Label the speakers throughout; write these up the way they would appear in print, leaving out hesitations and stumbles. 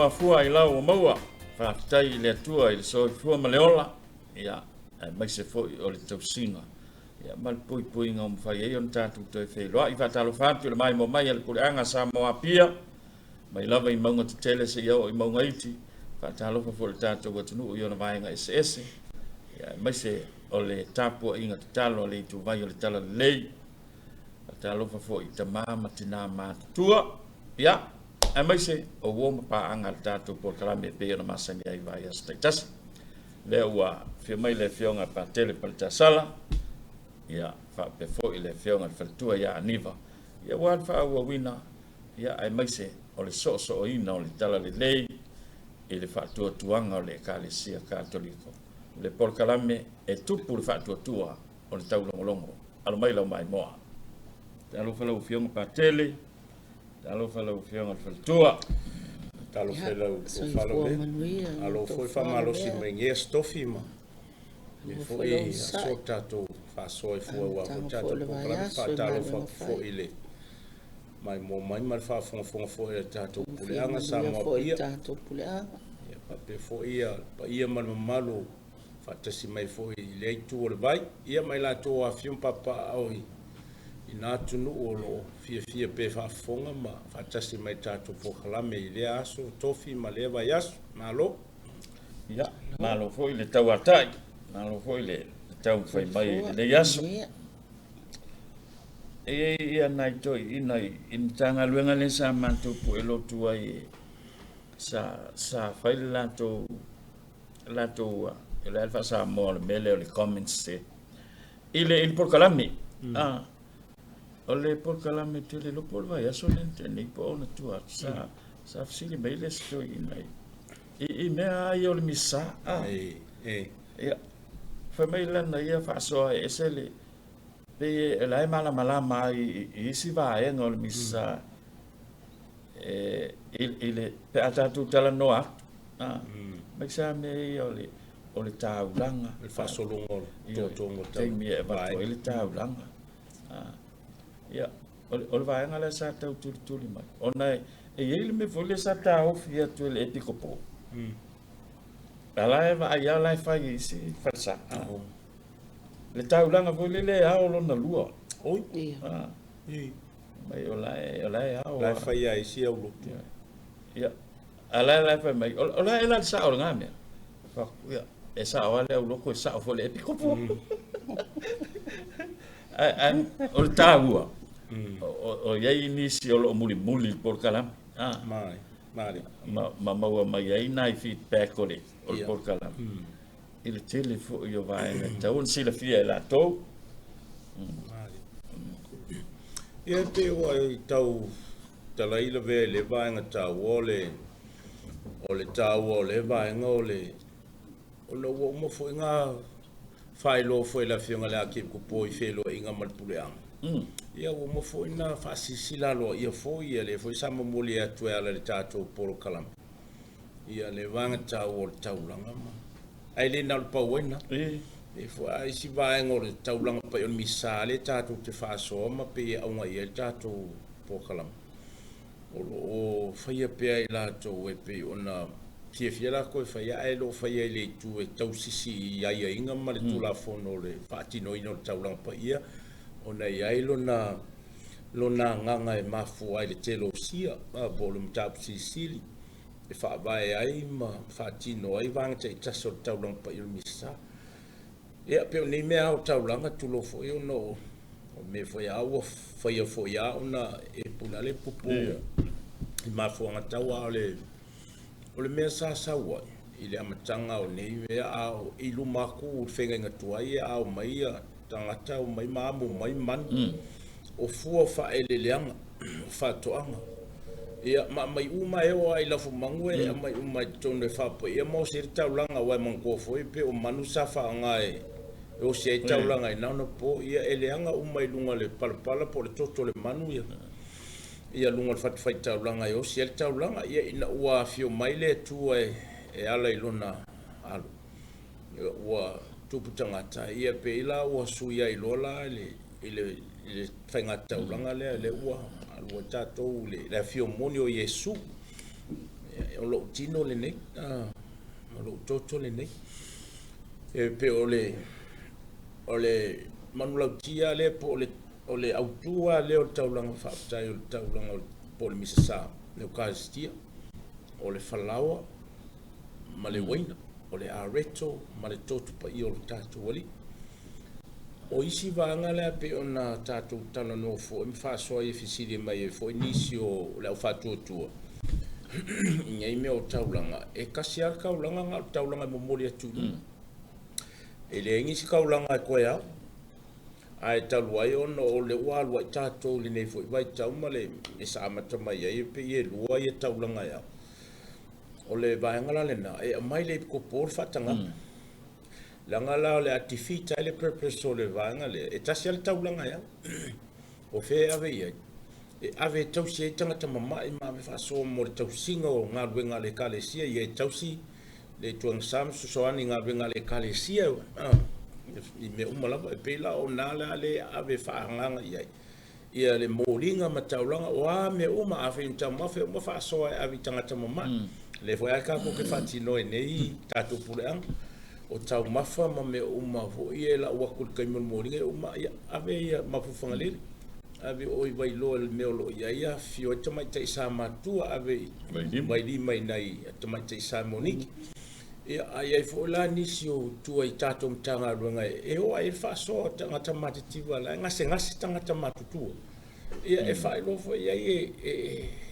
Speaker 1: maimoa fua i lau ua maua. Faafetai i le Atua i le soifua ma le ola, ia, aemaise foi o le tausiga, ia, ma le puipuiga ua mafai ai ona tatou toe feiloai. Faatalofa atu i le maimoa mai a le Puleaga Samoa Apia, mai lava i mauga tetele seia oo i mauga iti. Faatalofa foi i le tatou atunuu i ona vaega eseese, ia, aemaise o le tapuaiga tatalo a le ituvai o le Talalelei. Faatalofa foi i tama ma tina matutua, ia, aemaise o uo ma paaga a le tatou polokalame e pei ona masani ai i vaiaso taitasi. Lea ua afio mai le Afioga Patele Paletasala, ia, faapea foi le Afioga i le Faletua ia Aniva, ia, aua le faaauauina, ia, aemaise o le soosooina o le Talalelei i le faatuatuaga o le Ekalesia Katoliko. Le polokalame e tupu le faatuatua o le taulogologo. Alo mai lau maimoa. Talofa lau Afioga Patele, talofa lau Afioga le Faletua.
Speaker 2: Talofa i lau tofa Lavea. Alo foi faamalosi mai nei aso tofi ma lenei foi aso tatou faasoa i fua aua foi tatou polokalame. Faatalofa atu foi i le maimoa mai ma le faafogafoga foi a le tatou Puleaga Samoa Apia. Ia faapea foi le paia ma le mamalu faatasi mai foi i lea itu o le vai, ia ma i latou o afifio ma papaaao i na atunuu o lo o fiafia pea e faafofoga ma faatasi mai i le tatou polokalame i lea aso tofi ma lea vaiaso. Malo!
Speaker 1: Ia, malo foi le tauatai, malo foi le taumafai mai i lenei aso. E i ai ia nai toeaiina i le Matagaluega lea sa matou puelotu ai, sa fai le latou latou o le a le faa-Samoa o le mea lea o le comments e i le i le polokalame. A o le polokalame tele iloa po o le vaiaso lea na tea nei po o ona tua atu sa sa fesili mai le isi toeaina i mea lava ia o le misa a ia fai mai lana ia faasoa e ese le pei o la e malamalama ai i isi vaega o le misa i le pe a tatou talanoa atu aemaise lava mea ia o le taulaga,
Speaker 2: le faasologa o le totoga o le
Speaker 1: taimi e avatu ai le taulaga. Ia, o le vaega lea sa tau tulituli mai, ona e i ai le mea foi lea sa taofi atu e le Epikopo. A la e vaai lava la e fai e isi falesa. Le taulaga foi lele e ao lona lua.
Speaker 2: Oi.
Speaker 1: Mai o la e, o la e ao.
Speaker 2: La e fai a isi au lotu.
Speaker 1: Ia, a la e fai mai, o la e la le sao o lena mea. Fai ia, e sao lava le au lotu, e sao foi le epikopo. Ae, o le taua, o i ai nisi o lo o mulimuli i le polokalame.
Speaker 2: Mai,
Speaker 1: mai. Ma maua mai ai nai feedback o le polokalame. I le tele foi o vaega e tatau ona silafia e latou.
Speaker 2: Ia e pei ua e tau talai Lavea i lea vaega taua o le o le taua o lea vaega o le ona ua uma foi na faailoa foi e le Afioga i le Akiepikopo i feiloaiga ma le Puleaga. Ia ua uma foi na faasilasila aloaia foi ia lea foi sa momoli atu e ala i le tatou polokalame. Ia le vaega taua o le taulaga ma ae le na o le pau ai na. E foi a isi vaega o le taulaga paia o le misa lea tatou te faasoa ma pei e auga i ai le tatou polokalame. O lo o faia pea e i latou e pei ona fiafia latou e faia ae le o faia i le itu e tausisi i aiaiga ma le Tulafono o le faatinoina o le taulaga paia ona e i ai lona lona agaga e mafua ai le telosia po o le mataupu silisili e faavae ai ma faatino ai vaega taitasi o le taulaga paia o le Misa. Ia, pei o nei mea lava o taulaga, tulou foi ona o mea foi lava ua faia foi lava ona e pule le pupu i mafuaaga tau, a o le mea sa sau ai i le amataga o nei mea, a o i luma atu i le feagaiga tuai, a omai ia tagata, omai ma amo mai manu, o fua o faaeleeleaga, o faatoaga, ia, ma aumai uma, e oo lava i lafumanu e aumai uma i totonu e faapaia ma osi ai le taulaga, aua e manatua foi pei o manu sa faaaoga e osi ai taulaga i na ona po, ia e leaga uma i luga o le palapala po o le toto o le manu ia, ia luga o le fatafaitaulaga e osi ai le taulaga. Ia ina ua afio mai le Atua e ala i lona alo, ua tupu tagata, ia pei la ua sui ai loa la i le faiga taulaga lea, lea ua alu ai tatou i le afio moni o Iesu. o lou tino lenei, o lou toto lenei. E pei o le o le manulauti lava lea po o le o le autu lava lea o le taulaga faafetai o le taulaga po o le Misa Sa, le Eukaristia, o le falaoa ma le uaina, o le areto ma le toto paia o le tatou Alii. O isi vaega lea pei ona tatou talanoa foi ma faasoa ai e fesili mai ai foi nisi o le au faatuatua i nei mea o taulaga, e tasi lava le taulaga na o le taulaga e momoli atu i luga. E leai nisi taulaga e toe ao. Ae talu ai ona o lea ua alu ai tatou i lenei foi vaitau ma le mea sa amata mai ai e pei e lua ia taulaga e ao. O le vaega la lena, e aumai le epikopo le faatagaga. Leaga la o le a defeat ai le purpose o le vaega lea, e tasi lava le taulaga e ao. O fea e ave i ai? E ave e tausi ai tagata mama'i ma ave faasoa mo le tausiga o galuega a le Ekalesia, ia e tausi le Ituaiga Sa ma fesoasoani i galuega a le Ekalesia i mea uma lava. E pei la o na lea e ave faaagaga i ai ia le moliga ma taulaga, o a mea uma, afai ni taumafa e uma faasoa e ave i tagata mama'i. Lea foi lava tatou te faatino ai nei tatou puleaga, o taumafa ma mea uma foi ia e lau atu i le taimi o le moliga, e uma, ia ave ia Mapuifagalele, ave o i Vailoa i le mea o lo o i ai, afifio ai tamaitai sa matutua, ave i Vailima i nai tamaitai sa Moniki. Ia, a i ai foi la nisi o tua i tatou Matagaluega e oo ai le faasoa o tagata matitiva la e gasegase tagata matutua, ia e faailoa foi i ai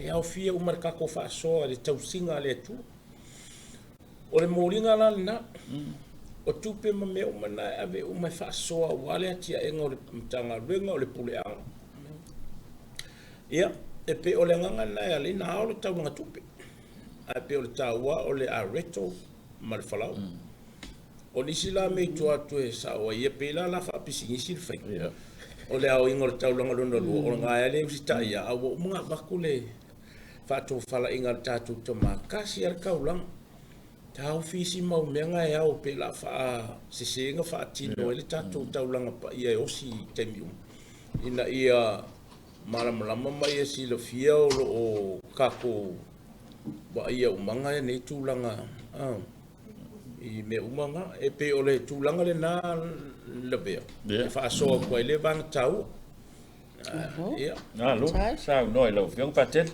Speaker 2: e aofia uma le tatou faasoa i le tausiga a le Atua. O le moliga la lena, o tupe ma mea uma na e ave uma e faasoa aua le atiaega o le Matagaluega o le Puleaga. Ia, e pei o le agaga lena e ala ai ona ao le taulaga tupe. Ae pei o le taua o le areto ma le falaoa. O nisi la mea i tua atu e sao ai, ia pei la la faapisinisi le faiga. O le aoina o le taulaga lona lua, o lena lea e usitai ia, a ua uma ona avatu le faatofalaiga a le tatou tama, tasi lava le taulaga. Taofi isi mau mea na e ao pei la faasese na faatino ai le tatou taulaga paia e osi i taimi uma, ina ia malamalama ma ia silafia o lo o tatou vaaia umaga nei tulaga i mea uma na. E pei o le tulaga lena Lavea e faasoa atu ai le vaega taua. Ia.
Speaker 1: Malo saunoa i lau Afioga Patele.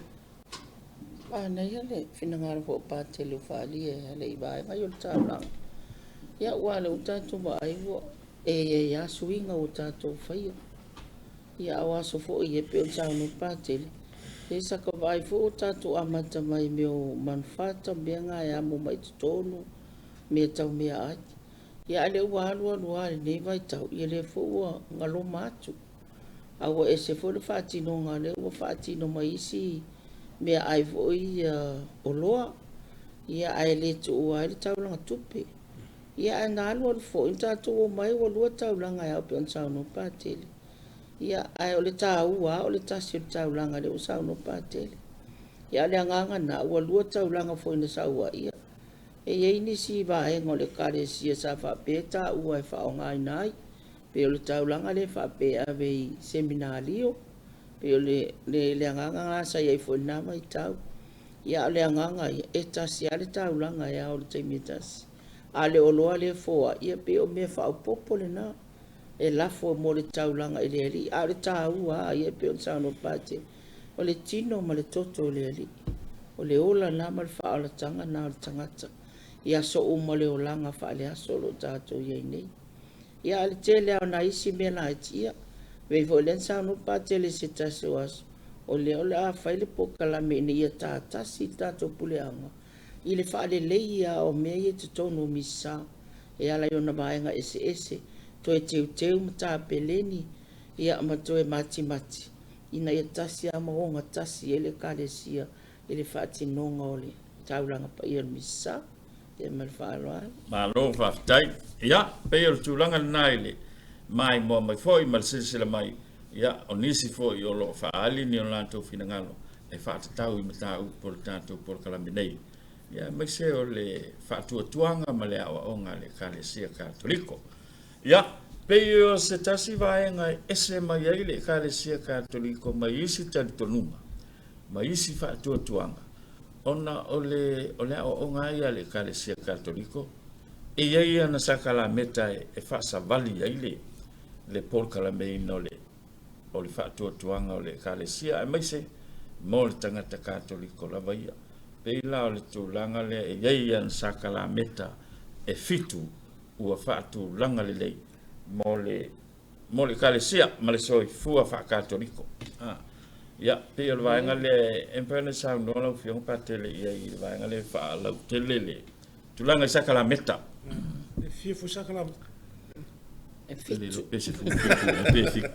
Speaker 3: Manaia le finagalo foi o Patele ua faaalia e ala i vaega ia o le taulaga. Ia aua o lea ua tatou vaai ua e i ai lava suiga ua tatou faia. Ia a o aso foi ia pei ona saunoa Patele, e saka vaai foi ua tatou amata mai i mea o manufata, mea na e amo mai i totonu, mea tau meaai. Ia a o lea ua alu alu lava i lenei vaitau, ia lea foi ua galoma atu. A ua ese foi le faatinoga lea ua faatino mai isi meaai foi ia oloa, ia ae le tuua ai le taulaga tupe. Ia ae na alu alu foi na tatou omai ua lua taulaga e ao pei ona saunoa Patele. Ia ae o le taua lava o le tasi o le taulaga lea ua saunoa Patele. Ia a o le agaga lena ua lua taulaga foi na sau ai. Ia e i ai nisi vaega o le Ekalesia sa faapea e taua e faaaogaina ai, pei o le taulaga lea faapea e ave i seminalio, pei o le, le, le agaga lena sa i ai foi i lena vaitau. Ia a o le agaga ia, e tasi lava le taulaga e ao i le taimi e tasi. A o le oloa lea e foai, ia pei o mea faaopoopo lena e lafo mo le taulaga i le Alii. A o le taua lava ia e pei ona saunoa Patele, o le tino ma le toto o le Alii. O le ola lena ma le faaolataga lena o le tagata i aso uma o le olaga faaleaso o lo o tatou i ai nei. Ia a o le tele lava o nai isi mea laiti, ia, pei foi o lea na saunoa Patele i se tasi o aso, o lea o le a fai le polokalame ina ia ta tasi le tatou puleaga i le faaleleia o mea ia i totonu o Misasa e ala i ona vaega eseese, toe teuteu ma tapeleni, ia ma toe matimati ina ia tasi lava ma ogatasi ai le Ekalesia i le faatinoga o le taulaga paia o le Misasa. Ia ma le faaaloalo.
Speaker 1: Malo faafetai. Ia, pei o le tulaga lena i le maimoa mai foi ma le silasila mai, ia, o nisi foi o lo o faaali ni o latou finagalo e faatatau i mataupu o le tatou polokalame nei, ia, aemaise o le faatuatuaga ma le aoaoga a le Ekalesia Katoliko. Ia, pei o se tasi vaega e ese mai ai le Ekalesia Katoliko mai isi talitonuga ma isi faatuatuaga, Ona o le, o le aoaoga lava ia a le Ekalesia Katoliko, e i ai ana sakalameta e faasavali ai le, le polokalameina o le, o le faatuatuaga o le Ekalesia, aemaise mo le tagata Katoliko lava ia. Pei la o le tulaga lea e i ai ana sakalameta e fitu ua faatulaga lelei mo le mo le Ekalesia ma le soifua faa-Katoliko. Ah, ia, pei o le vaega lea e mafai ona saunoa lau Afioga Patele i ai i le vaega lea e faalautele le tulaga i sakalameta.
Speaker 2: E fia foi sakalameta?
Speaker 3: E fitu.
Speaker 1: Pe sefu pe fitu.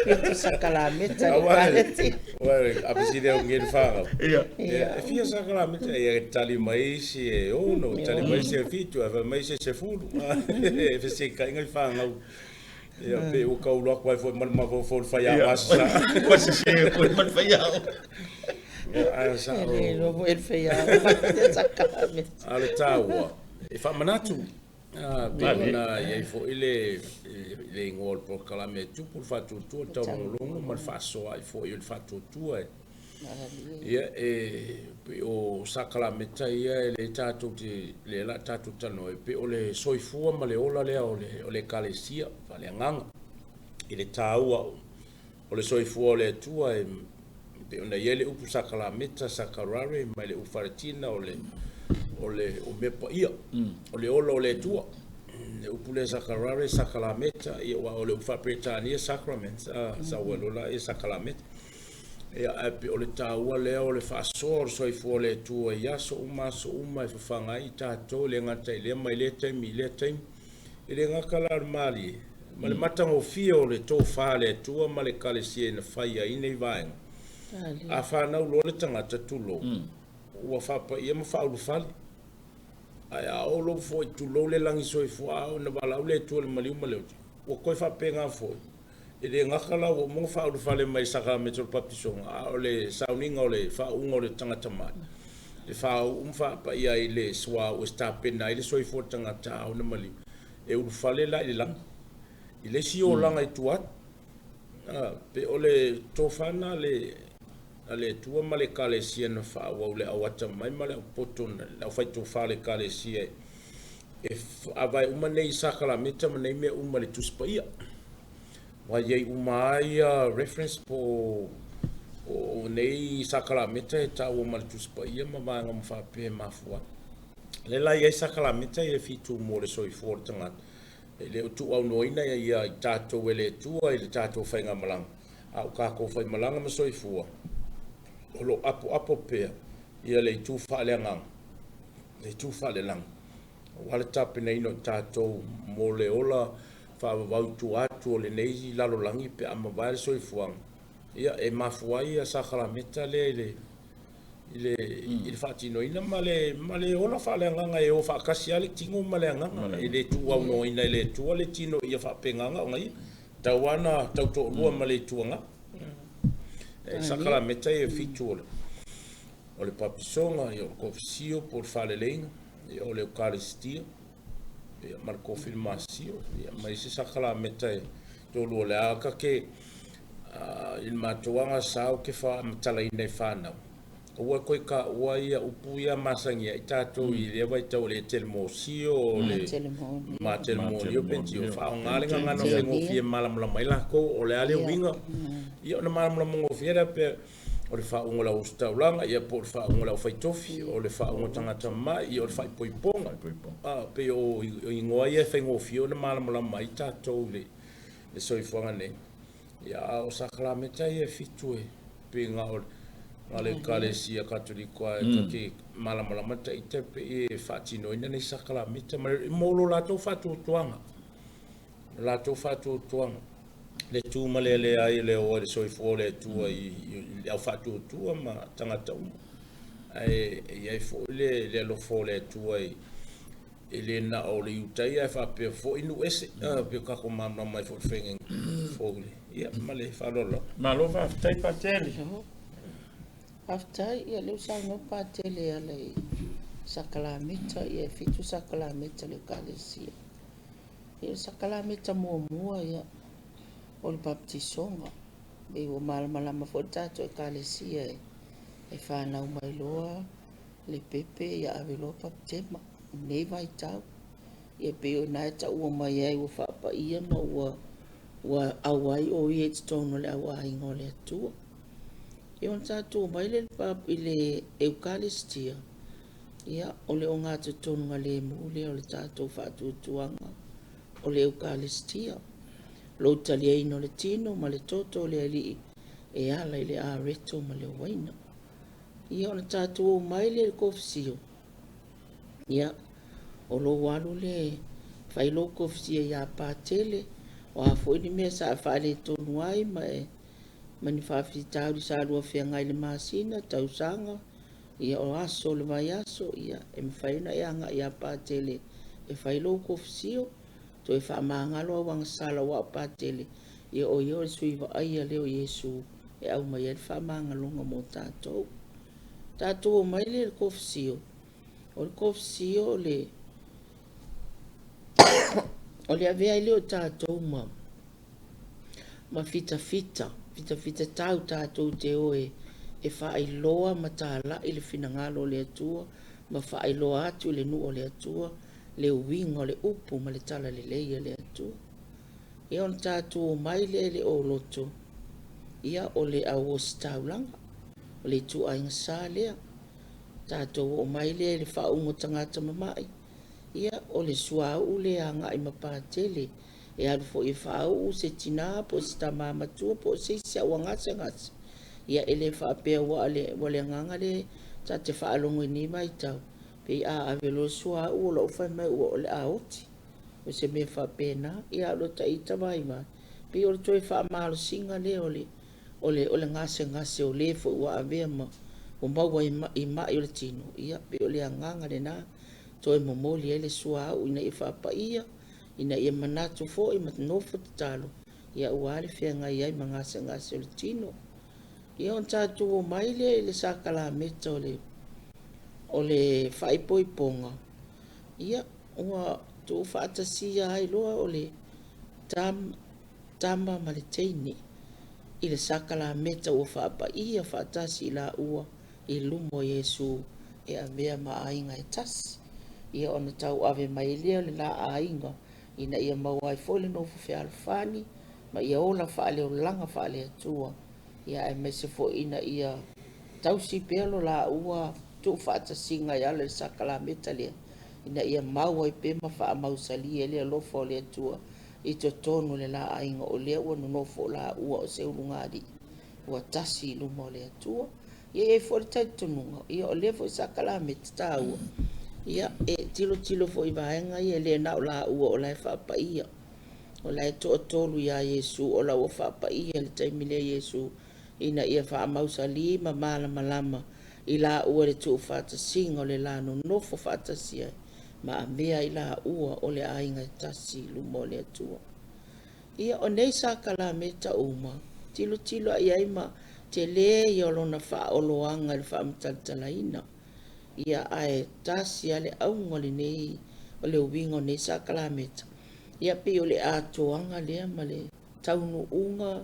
Speaker 3: Fitu sakalameta le Ekalesia.
Speaker 2: A fesili au ngel whangau.
Speaker 1: Ia.
Speaker 2: E fia sakalameta ia tali mai isi e ono, tali mai isi e fitu, ae fai mai isi e sefulu. E fesekaiga i whangau. Ia, pe ua kaulu atu ai foi ma le mafaufau i le faiaoga aso sa.
Speaker 1: Ua sese foi ma le faiaoga.
Speaker 2: Ia, ae sao.
Speaker 3: E le iloa foi e le faiaoga le sakalameta.
Speaker 2: A o le taua, e faamanatu. Pei ona i ai foi le le igoa o le polokalame e tupu le faatuatua, le taulogologo ma le faasoaai foi o le faatuatua. Ia, e pei o sakalameta ia e le tatou te, lea la tatou talanoa ai, pei o le soifua ma le ola lea o le, o le Ekalesia faaleagaga i le taua o le soifua o le Atua e pei ona i ai le upu sakalameta, sakarare, mai le upu faalatina o le, o le, o mea paia, o le ola o le Atua. Le upu lea sakarare, sakalameta, ia aua o le upu faa-Peretania sacrament, sau ai loa lea sakalameta. Ia, ae pei o le taua lea o le faasoa o le soifua o le Atua i aso uma aso uma e fafaga ai i tatou, e le gata i lea mai lea taimi i lea taimi. E le gata la o le malie ma le matagofie o le tofa a le Atua ma le Ekalesia na fai ai nei vaega. A fanau loa le tagata, tulou, ua faapaia ma faaulufale. Ae a oo loa foi, tulou le lagi soifua, a oo ina valaau le Atua i le maliu ma le oti, ua toe faapena foi. E le gata la ua uma ona faaulufale mai i le sakalameta o le papatisoga, a o le sauniga o le faauuga o le tagata mai, e faauu ma faapaia ai le suauu e tapena ai le soifua o le tagata a oo ina maliu, e ulufale la i le lagi, i le isi olaga i tua atu. Pe o le tofa lena a le Atua ma le Ekalesia na faaauau i le au atamai ma le au poto, le aufaitofa a le Ekalesia e faavae uma nei sakalameta ma nei mea uma i le Tusi Paia. Ua i ai uma lava ia reference po o nei sakalameta e taua ma le Tusi Paia ma vaega uma faapea e mafua ai. Lea la e i ai sakalameta ia e fitu mo le soifua o le tagata, e le o tuuaunoaina ia i tatou e le Atua i le tatou faigamalaga, a o tatou faimalaga ma soifua o lo o apoapo pea ia le itu faaleagaga, le itu faalelagi. Aua le tapenaina o tatou mo le ola faavavau i tua atu o lenei lalolagi pe a mavae le soifuaga, ia e mafua ai ia sakalameta lea i le i le i le faatinoina ma le ma le ola faaleagaga e o faatasi lava le tino ma le agaga. E le tuuaunoaina e le Atua le tino ia faapena ona ia tau lava ona tautoalua ma le Itu Agai. E sakalameta ia e fitu o le o le papisoga, ia o le kofisio po o le faaleleiga, ia o le Eukalistia, ia ma le kofilimasio, ia ma isi sakalameta e tolu o le a ka ke i le matou agasā ou te faamatalaina i fanau. Aua e toe taua ia upu ia masani ai tatou i lea vaitau o le etelemosio, o le matelemonio, pentio, faaaoga le gagana faigofie e malamalama ai latou o le a le uiga. Ia ona malamalama gofie lea pe o le faauuga o le auositaulaga, ia po o le faauuga o le aufaitofi, o le faauuga o tagata mai, ia o le faaipoipoga. Pei o igoa ia e faigofie ona malamalama ai tatou i le soifuaga nei. Ia, a o sakalameta ia e fitu e pei na o le Ekalesia Katoliko lava ta te malamalama ita pei e faatinoina nei sakalameta mo lo latou faatuatuaga. Lo latou faatuatuaga, le tu ma le leai o le o ai le soifua o le Atua i le au faatuatua ma tagata uma. Ae i ai foi le alofa o le Atua e le na o le Iutaia ae faapea foi nuu ese. Pei o tatou malamalama ai foi i le faiga fou. Ia, ma le faaaloalo lava.
Speaker 1: Malo faafetai Patele.
Speaker 3: Faafetai, ia lea ua saunoa Patele e ala i sakalameta, ia e fitu sakalameta a le Ekalesia. Ia o le sakalameta muamua ia o le baptisoga. Pei ua malamalama foi le tatou Ekalesia e E fanau mai loa le pepe ia ave loa baptema i lenei vaitau. Ia pei o i ina e taua mai ai ua faapaia ma ua ua auai o ia i totonu o le auaiga o le Atua. Ia ona tatou omai lea i le Eukalisitia, ia o le ogatotonugalemu lea o le tatou faatuatuaga o le Eukalisitia. Lou taliaina o le tino ma le toto o le Alii e ala i le areto ma le uaina. Ia ona tatou omai lea i le kofisio, ia o lou alu lea e fai lou kofisia ia Patele, o a foi ni mea sa e faaletonu ai ma e ma ni faafitauli sa lua feagai i le masina, tausaga, ia o aso o le vaiaso, ia e mafai ona e agai ia Patele e fai lou kofisio, toe faamagalo au agasala aua o Patele, ia o ia o le sui vaaia lea o Iesu e aumai ai le faamagaloga mo tatou. Tatou omai lea i le kofisio, o le kofisio o le o le avea ai lea o tatou ma ma fitafita, fitafitatau tatou te o e e faailoa ma talai le finagalo o le Atua ma faailoa atu i le nuu o le Atua le uiga o le upu ma le talalelei a le Atua. Ia ona tatou omai lea i le oloto, ia o le auositaulaga, o le ituaiga sa lea. Tatou oo mai lea i le faauuga o tagata mamai, ia o le suauu lea e agai ma Patele, e alu foi e faauu se tina po o se tama matua po o se isi ua gasegase, ia e le faapea ua o le agaga lea ta te faalogo i lenei vaitau, pei a ave loa le suauu o lau fai mai ua o le a oti, o se mea faapena. Ia a o lota ita vaivai, pei o le toe faamalosiga lea o le o le o le gasegase o le foi ua avea ma ua maua i mai o le tino, ia pei o le agaga lena, toe momoli ai le suauu ina ia faapaia, ina ia manatu foi ma nofo tatalo, ia aua le feagai ai ma gasegase o le tino. Ia ona tatou omai lea i le sakalameta o le o le faaipoipoga, ia ua tuufaatasia ai loa o le tama ma le teine i le sakalameta ua faapaia faatasi i laua i luma o Iesu e avea ma aiga e tasi. Ia ona tauave mai lea o le la aiga ina ia maua ai foi le nofo fealofani ma ia ola faaleolaga faale-Atua, ia aemaise foi ina ia tausi pea lo laua tuufaatasiga e ala i le sakalameta lea, ina ia mau ai pea ma faamausali ai le alofa o le Atua i totonu o le la aiga o lea ua nonofo laua o se ulugalii ua tasi i luma o le Atua. Ia e i ai foi le talitonuga, ia o lea foi sakalameta taua, ia e tilotilo foi i vaega ia e le na o laua o la e faapaia, o la e toatolu ia Iesu o la ua faapaia i le taimi lea Iesu ina ia faamausali ma malamalama i laua i le tuufaatasiga o le la nonofo faatasi ai ma avea ai laua o le aiga e tasi i luma o le Atua. Ia, o nei sakalameta uma, tilotilo i ai ma tele ia o lona faaoloaga i le faamatalatalaina. Ia, ae tasi lava le auga o lenei, o le uiga o nei sakalameta, ia pei o le atoaga lea ma le taunuuga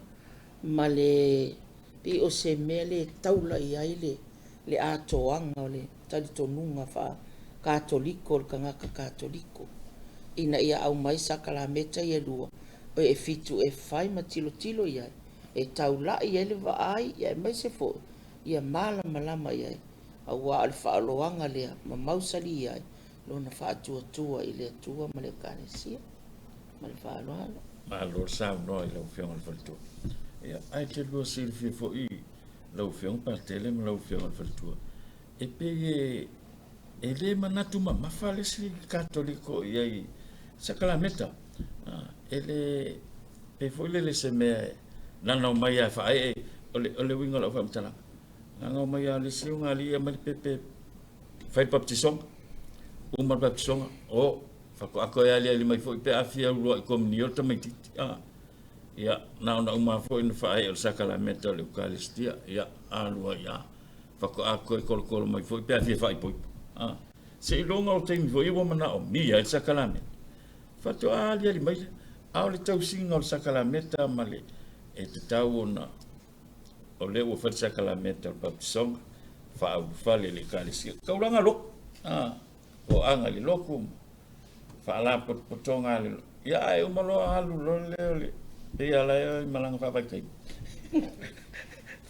Speaker 3: ma le pei o se mea lea e taula i ai le le atoaga o le talitonuga faa-Katoliko o le tagata Katoliko, ina ia aumai sakalameta ia e lua, e fitu e fai ma tilotilo i ai, e taulai ai le vaai, aemaise foi ia malamalama i ai, aua o le faaoloaga lea ma mausali ai lona faatuatua i le Atua ma le Ekalesia. Ma le faaaloalo.
Speaker 1: Malo le saunoa i lau Afioga i le Faletua. Ia, ae te lua silafia foi lau Afioga Patele ma lau Afioga i le Faletua, e pei e, e le manatu mamafa le isi Katoliko i ai sakalameta. E le, pei foi lele se mea e nanau mai lava e faaee, o le, o le uiga o lau faamatalaga, nanau mai lava le isi ulugalii e aumai le pepe fai le baptisoga, uma le baptisoga, o, faatoa toe aliali mai foi pe a fia uluai komunio le tamaitiiti. A, ia, na ona uma foi ona faaee o le sakalameta o le Eukalistia, ia, alu ai lava. Faatoa toe tolotolo mai foi pe a fia faaipoipo. A, seiloga o taimi foi ia ua manaomia ai le sakalameta, faatoa aliali mai lea. A o le tausiga o le sakalameta ma le, e tatau ona, o lea ua fai le sakalameta o le baptisoga, faaulufale i le Ekalesia. Taulaga lotu, toaga i le lotu, faalapotopotoga a le ia ae uma loa alu loa lea o le pei lava la e i malaga faavaitaimi.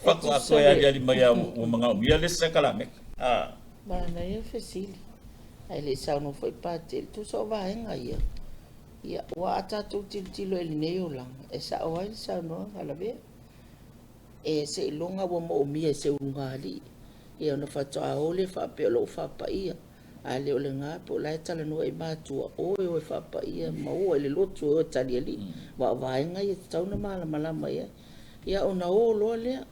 Speaker 1: Faatoa toe aliali mai lava ua manaomia le isi sakalameta.
Speaker 3: Manaia le fesili, ae le i saunoa foi Patele, tusa o vaega ia, ia aua a tatou tilotilo i lenei olaga, e sao ai le saunoaga a Lavea. E seiloga ua moomia e se ulugalii, ia ona faatoa o lea faapea o lou faapaia. A le o lena po o la e talanoa i matua, o e o e faapaia ma o i le lotu e o e talialii. Aua o vaega ia e tatau ona malamalama i ai. Ia ona o loa lea.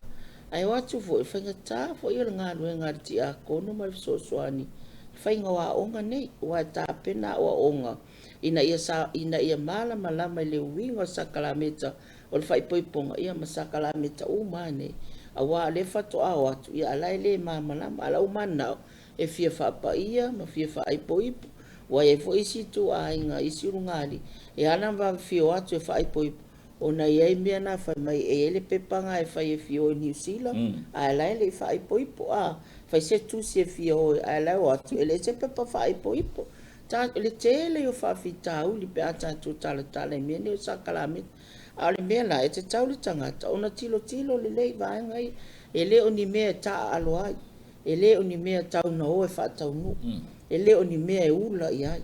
Speaker 3: Ae o atu foi, faigata foi o le galuega a le tiakono ma le fesoasoani i le faiga o aoga nei, aua e tapena aoaoga ina ia, ina ia malamalama i le uiga o le sakalameta o le faaipoipoga, ia ma sakalameta uma lava nei. Aua o lea faatoa o atu, ia a o la e le malamalama. A o lau manao, e fia faapaia ma fia faaipoipo. Ua i ai foi isi ituaiga, isi ulugalii, e ala ona vave fia o atu e faaipoipo, ona e i ai mea na fai mai e i ai le pepa na e fai e fia o i Niu Sila, ae la e le i faaipoipo. A fai se tusi e fia o ae la e o atu e leai se pepa faaipoipo. Ta, le tele o faafitauli pe a tatou talatala i mea nei o sakalameta. A o le mea la, e tatau le tagata ona tilotilo lelei i vaega ia. E le o ni mea e taaalo ai, e le o ni mea tau na o e faataunuu, e le o ni mea e ula i ai,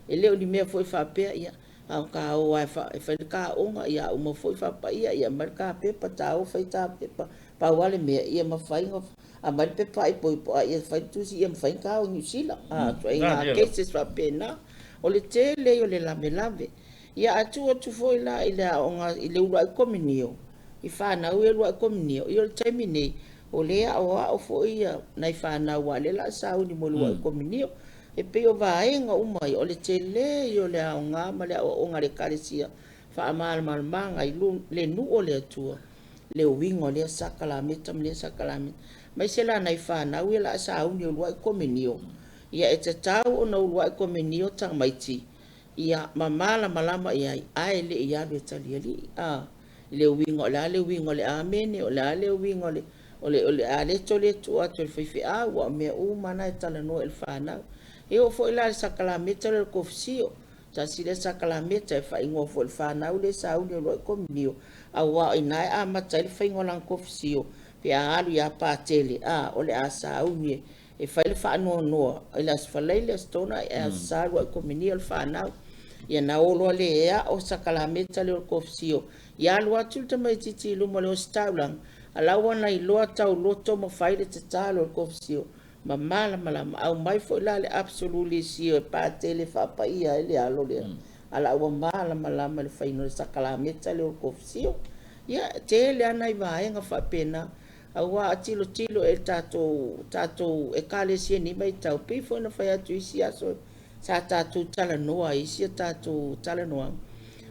Speaker 3: e le o ni mea foi faapea, ia, a o ta o lava e fai le ta aoga, ia a uma foi faapaia, ia aumai le ta pepa, ta o fai ta pepa. Pau lava le mea, ia mafai ona aumai le pepa faaipoipo, a ia fai le tusi ia mafai ona ta o i Niu Sila. Ituaiga cases faapena. O le tele ia o le lavelave. Ia ae tuu atu foi la i le aoga i le uluai komunio, i fanau ia uluai komunio, ia o le taimi nei, o lea e aoao foi ia nai fanau aua o lea o le a sauni mo le uluai komunio. E pei o vaega uma ia, o le tele ia o le aoga ma le aoaoga a le Ekalesia, faamalamalamaga i le nuu o le Atua, le uiga o lea sakalameta ma lea sakalameta. Aemaise la nai fanau ia o le a sauni e uluai komunio, ia e tatau ona uluai komunio tamaiti, ia ma malamalama i ai, ae le i alu e talialii. A, i le uiga o le a le uiga o le amene, o le a le uiga o le o le o le aleto lea e tuu atu e le faifeau, aua o mea uma na e talanoa i le fanau. E oo foi la i le sakalameta lea o le kofisio, tasi lea sakalameta e faaigoa foi e le fanau lea e sauni e uluai komunio, aua o i ina e amata ai le faiga o lana kofisio pe a alu ia Patele, a, o le a sauni e fai le faanoanoa i le Aso Faraile, Aso Toonai, ae Aso Sa uluai komunio le fanau. Ia na o loa lea e ao sakalameta lea o le kofisio, ia alu atu le tamaitiiti i luma o le ositaulaga, a la ua na iloa tauloto ma fai le tatalo i le kofisio ma malamalama. Aumai foi la le absolulisio e Patele e faapaia ai le alo lea, a la ua malamalama i le faiga o le sakalameta lea o le kofisio. Ia, e tele lava nai vaega faapena, aua a tilotilo i le tatou, tatou Ekalesia i lenei vaitau, pei foi ona fai atu i isi aso sa tatou talanoa ai i isi a tatou talanoaga,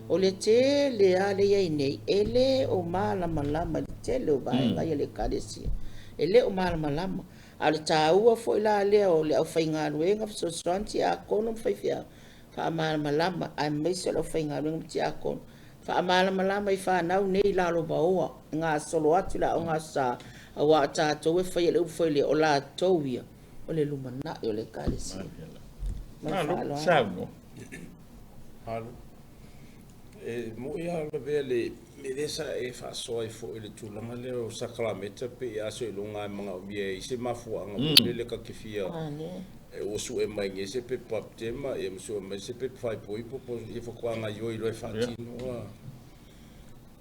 Speaker 3: o le tele lava lea e i ai nei, e le o malamalama i le tele o vaega ia a le Ekalesia. E le o malamalama. A o le taua foi la lea o le aufaigaluega fesoasoani tiakono ma faifeau, faamalamalama, aemaise o le aufaigaluega ma tiakono, faamalamalama i fanau nei lalovaoa, e gasolo atu i le aoga Aso Sa, aua o tatou e faia le upu foi lea, o latou ia o le lumanai o le Ekalesia. Ma le
Speaker 1: Malo
Speaker 3: faaaloalo.
Speaker 1: saunoa.
Speaker 2: Malo. E moi lava Lavea le mea lea sa e faasoa ai foi i le tulaga lea o sakalameta pei a seiloga e manaomia e i ai se mafuaaga foi lele ta te fia e ua sue mai nei se pepa baptema ia ma sue mai se pepa faaipoipo po ia faatoa gaoioi loa e faatino a.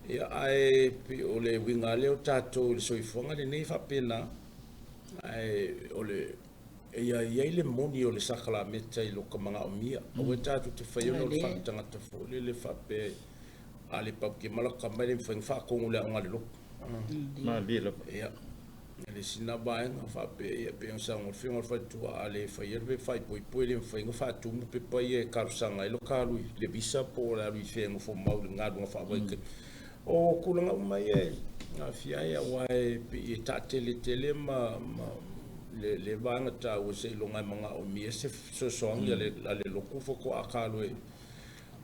Speaker 2: Ia ae pei o le uiga lava lea o tatou i le soifuaga lenei e faapena. Ae o le ia i ai le moni o le sakalameta i lota manaomia. Aua tatou te faia ona o le faaletagata foi lele faapea a le baptema lata tama e le mafai ona faatonu i le aoga a le lotu.
Speaker 1: Malie lava.
Speaker 2: Ia, le isi lena vaega faapea, ia pei ona saunoa le Afioga i le Faletua, a le faia le pepa faaipoipo e le mafai ona faatumu pepa ia e talosaga ai lota alu i le visa po o le alu i fea e nofo mau i le galuega faavaitaimi. O tulaga uma ia e aafia ai aua e pei e taatele tele ma le vaega taua seiloga e manaomia se fesoasoani a le lotu faatoa talo e.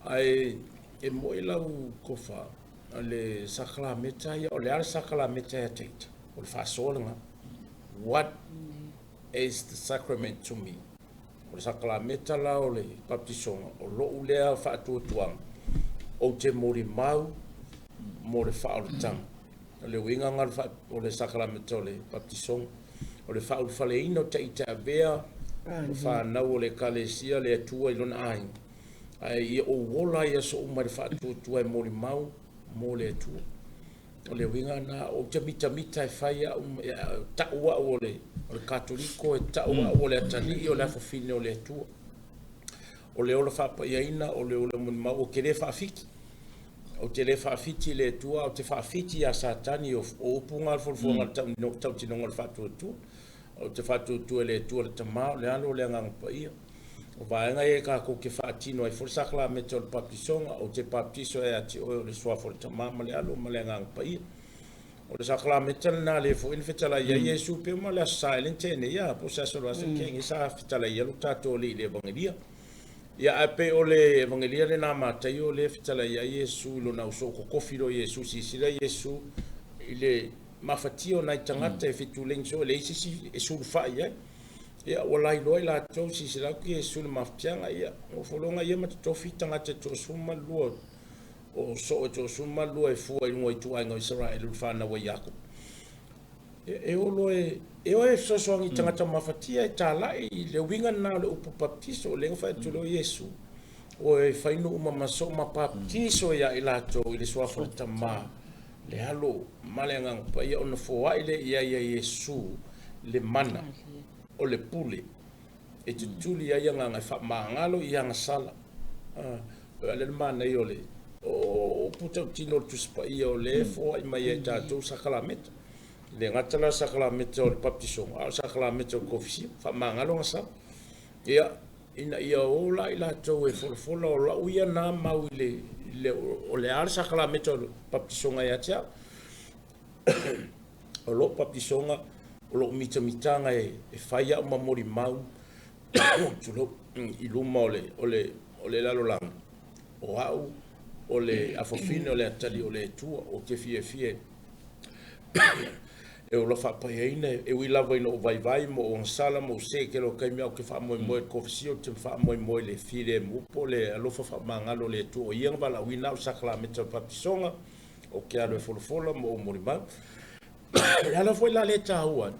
Speaker 2: Ae e moi lau tofa le sakalameta ia, o le a le sakalameta ia te ita? O le faasoa lena. What is the sacrament to me. O le sakalameta la o le baptisoga, o lo'u lea faatuatuaga, ou te molimau mo le faaolataga. O le uiga lena o le sakalameta o le baptisoga, o le faaulufaleina o ita e avea o fanau o le Ekalesia le Atua i lona aiga, ae ia ou ola ai aso uma i le faatuatua e molimau mo le Atua. O le uiga lena, ou te mitamita e fai au, ta'u au o le Katoliko, e ta'u au o le atalii o le afafine o le Atua. O le ola faapaiaina, o le ola molimau, ou te le faafiti. Ou te le faafiti i le Atua, ou te faafiti iā Satani, o upu na o le folafoga o le tautinoga o le faatuatua. Ou te faatuatua i le Atua le Tama, o le Alo, o le Agaga Paia. O vaega ia tatou te faatino ai foi le sakalameta o le baptisoga, ou te baptiso ia te oe o le suafa o le Tama ma le Alo ma le Agaga Paia. O le sakalameta lena lea foi na fetalai ai Iesu pe ma le Aso Sa e le tene ia, po o se aso le aso kenge sa fetalai ai lo tatou Alii i le Evangelia. Ia ae pei o le Evangelia lena a Mataio lea fetalai ai Iesu i lona ausoo totofi loa Iesu, silasila Iesu i le mafatia o nai tagata e fetuleni soo e leai se isi e sulufai i ai. Ia ua lailoa i latou, silasila atu Iesu i le mafatiaga, ia nofologa ia ma totofi tagata e 12 o soo e 12 e fua i luga o ituaiga o Isaraelu le fanau a Iakopo. E o loa e o e fesoasoani i tagata mafatia e talai i le uiga lena o le upu baptiso, o lea na fai atu loa Iesu, o e fai nuu ma masoo ma baptiso ia i latou i le suafa o le Tama, le Alo ma le Agaga Paia, ona foai lea i ai ia Iesu le mana o le pule e tutuli ai agaga e faamagalo i agasala. O le manaia o le o upu tautino o le Tusi Paia o lea e foai mai ai tatou sakalameta. E le gata la sakalameta o le baptisoga, a o le sakalameta o le kofisia, faamagalo agasala. Ia, ina ia o la i latou e folafola, o lau ia na mau i le o le a le sakalameta o le baptisoga ia te au. O lou baptisoga, o lou mitamitaga e fai au ma molimau tulou, i luma o le lalolagi, o au o le afafine o le atalii o le Atua, ou te fiafia e ola faapaiaina, e ui lava ina ou vaivai ma ou agasala ma ou sē i tele o taimi, ae ou te faamoemoe i le kofisia, ou te faamoemoe i le filemu po o le alofa faamagalo o le Atua, o ia na valaauina au i le sakalameta o le baptisoga, ou te alu e folafola ma ou molimau. O le ala foi la lea e taua ai,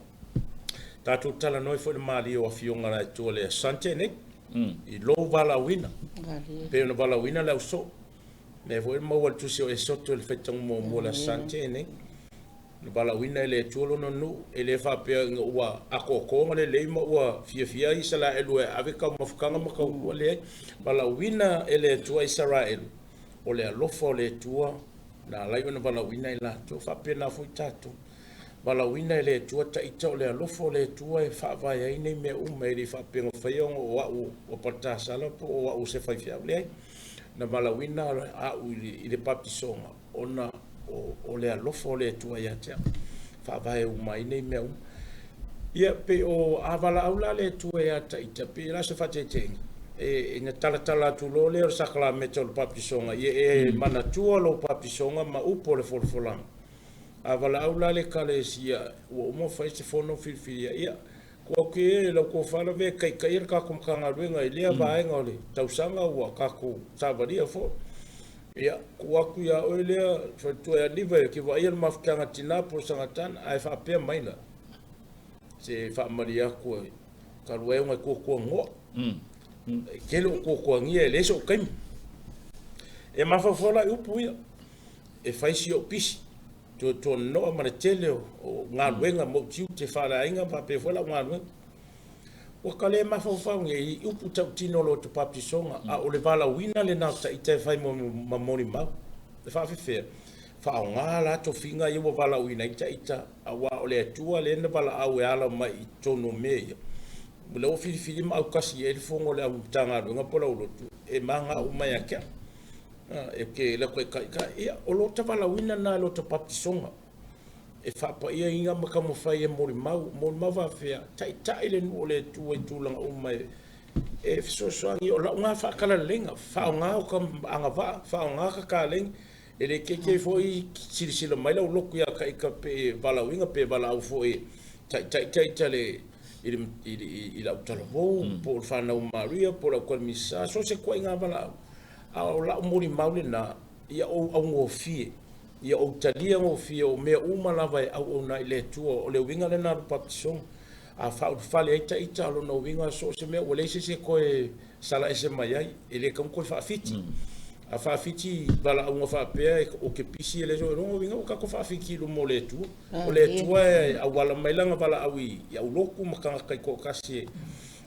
Speaker 2: tatou talanoa ai foi i le malie o afioga a le Atua i le Aso Sane nei, i lou valaauina, pei ona valaauina le ausoo. Lea foi e maua i le tusi o Esoto i le faitauga muamua o le Aso Sane nei, na valaauina e le Atua lona nuu, e le faapea ina ua atoatoa lelei ma ua fiafia Isaraelu e ave taumafataga ma tautua, leai. Valaauina e le Atua Isaraelu, o le alofa o le Atua na ala ai ona valaauina i latou, faapena foi tatou. Valaauina e le Atua ita o le alofa o le Atua e faavae ai nei mea uma, e le faapea na faia ona o au o Paletasala po o au o se faifeau, leai. Na valaauina au i le baptisoga ona o le alofa o le Atua ia te au, faavae uma ai nei mea uma. Ia pei o a valaau la le Atua ia ita, pei la se faataitaiga, e na talatala atu loa lea o le sakalameta o le baptisoga, ia e manatua lou baptisoga ma upu o le folafolaga. A valaau la le Ekalesia, ua uma fai se fono filifilia, ia, tuu atu ia i lau tofa lavea e taitaia le tatou Matagaluega i lea vaega o le tausaga ua tatou savalia foi. Ia, tuu atu ia oe lea, faletua ia Liva e te vaaia le mafutaga tina po o le sagatana, ae faapea mai la, se faamalie atu e talu ai ona e tuatuanoa. E tele o tuatuagia e leai sou taimi. E mafaufau la i upu ia, e fai si ou pisi, tuatuanoa ma le tele o galuega ma ou tiute faaleaiga ma faapea foi lau galuega. Ua ka le mafaufau nei i upu tautino o lo o baptisoga, a o le valaauina lena o ita e fai ma molimau. E faafefea, faaaoga la tofiga ia ua valaauina ai ita, aua o le Atua lea na valaau e ala mai i totonu o mea ia. O lea ua filifili ma autasi i ai le fono o le au Matagaluega po o le aulotu, e magao uma ia te au. E ke lau taitaitai, ia, o lo o valaauina lena e lo o baptisoga. E faapaiaina ma taumafai e molimau, molimau faafefea, taitai le nuu o le Atua i tulaga uma e fesoasoani. O lau na faatalaleiga, faaaoga o ka agavaa, faaaoga ka kaleni, e le keike foi silasila mai lau lotu ia ita pe valaauina pe valaau foi taitai ita le i le, i le, i le autalavou, po o le fanau a Maria, po o le aukalemisa, so o se ituaiga valaau. A o lau molimau lena, ia ou augofie, ia ou talia gofie o mea uma lava e auauna ai i le Atua. O le uiga lena o le papatisoga. A faaulufale ai ta ita, o lona uiga so o se mea ua leai se isi e toe sala ese mai ai, e le tatau ona toe faafiti. A faafiti valaauga faapea ou te pisi e le o lona uiga ua tatou faafiti i luma o le Atua. O le Atua e auala mai lana valaau i aulotu ma tagata taitoatasi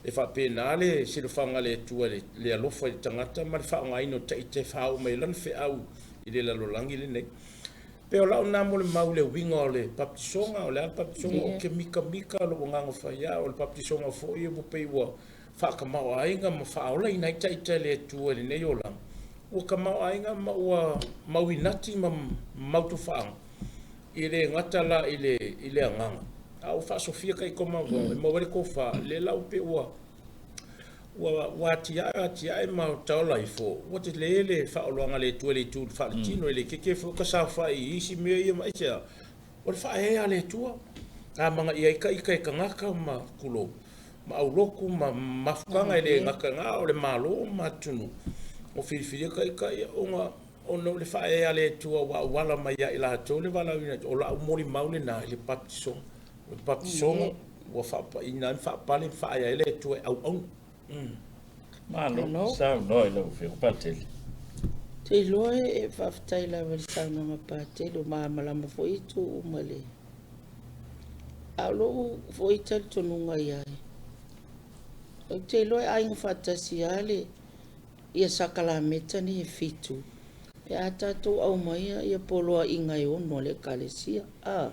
Speaker 2: e faapena le silafaga a le Atua i le alofa i le tagata ma le faaaogaina o ta ita e faaoo mai ai lana feau i le lalolagi lenei. Pei o lau lena molimau i le uiga o le papatisoga, o le a le papatisoga, ou te mitamita lou agaga fai au, o le papatisoga foi ua pei ua faatamaoaiga ma faaolaina ai ta ita e le Atua i lenei olaga, ua tamaoaiga ma ua mauinati ma mautofaaga, e le gata la i le agaga, a ua faasofia ta ita ma e maua ai le tofa, lea la ua pei ua ua atiae atiae ma taola ifo, ua tele le faaoloaga a le Atua i le itu faaletino, e le keke foi ka saofai i isi mea ia ma aisea, o le faaeaea a le Atua, amanaia ai ta ita e tagata ma tulou, ma aulotu ma mafutaga e le gata i lena, o le Malo ma atunuu o filifilia ta ita ia ona ona o le faaeaea a le Atua ua auala mai ia i latou le valaauina. O lau molimau lena i le papatisoga. O le papatisoga ua faapaina ai ma faapale ma faaeaea ai le Atua e auauna.
Speaker 1: Malo saunoa i lau Afioga Patele.
Speaker 3: Ou te iloa e faafetai lava i le saunoaga Patele, ua malamalama foi itu uma i le. A o lou foi talitonuga i ai, ou te iloa e aiga faatasi lava le ia sakalameta nei e fitu pe a tatou aumaia ia poloaiga e ono a le Ekalesia. A.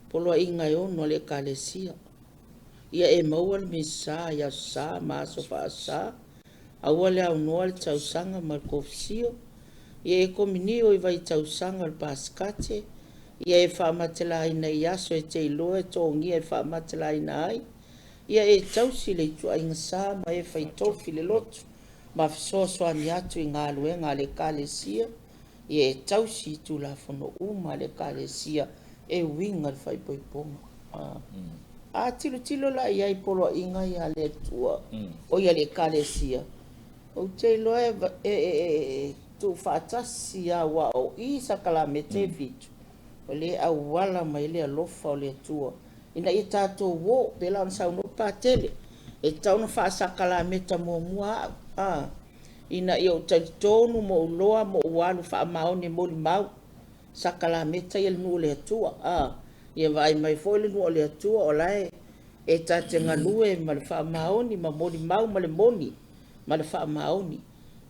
Speaker 3: Poloaiga e ono a le Ekalesia. Ia e maua le Misa i Aso Sa ma Aso Faa-Sa, aua le aunoa le tausaga ma le kofisio. Ia e kominio i vaitausaga o le Pasikate, ia e faamatelaina i aso e te iloa e togia e faamatelaina ai, ia e tausi le ituaiga sa ma e fai tofi le lotu ma fesoasoani atu i galuega a le Ekalesia, ia e tausi i tulafono uma a le Ekalesia e uiga i le faaipoipoga. A tilotilo la i ai i poloaiga ia a le Atua, o ia le Ekalesia, ou te iloa e tuufaatasi lava, aua o i sakalameta e fitu, o lea e auala mai le alofa o le Atua ina ia tatou o, pei la ona saunoa Patele, e tatau ona faasakalameta muamua au, a, ina ia ou talitonu ma ou loa ma ou alu faamaoni e molimau sakalameta ia le nuu o le Atua, a, ia vaai mai foi le nuu o le Atua o la e ta te galue ma le faamaoni ma molimau ma le moni ma le faamaoni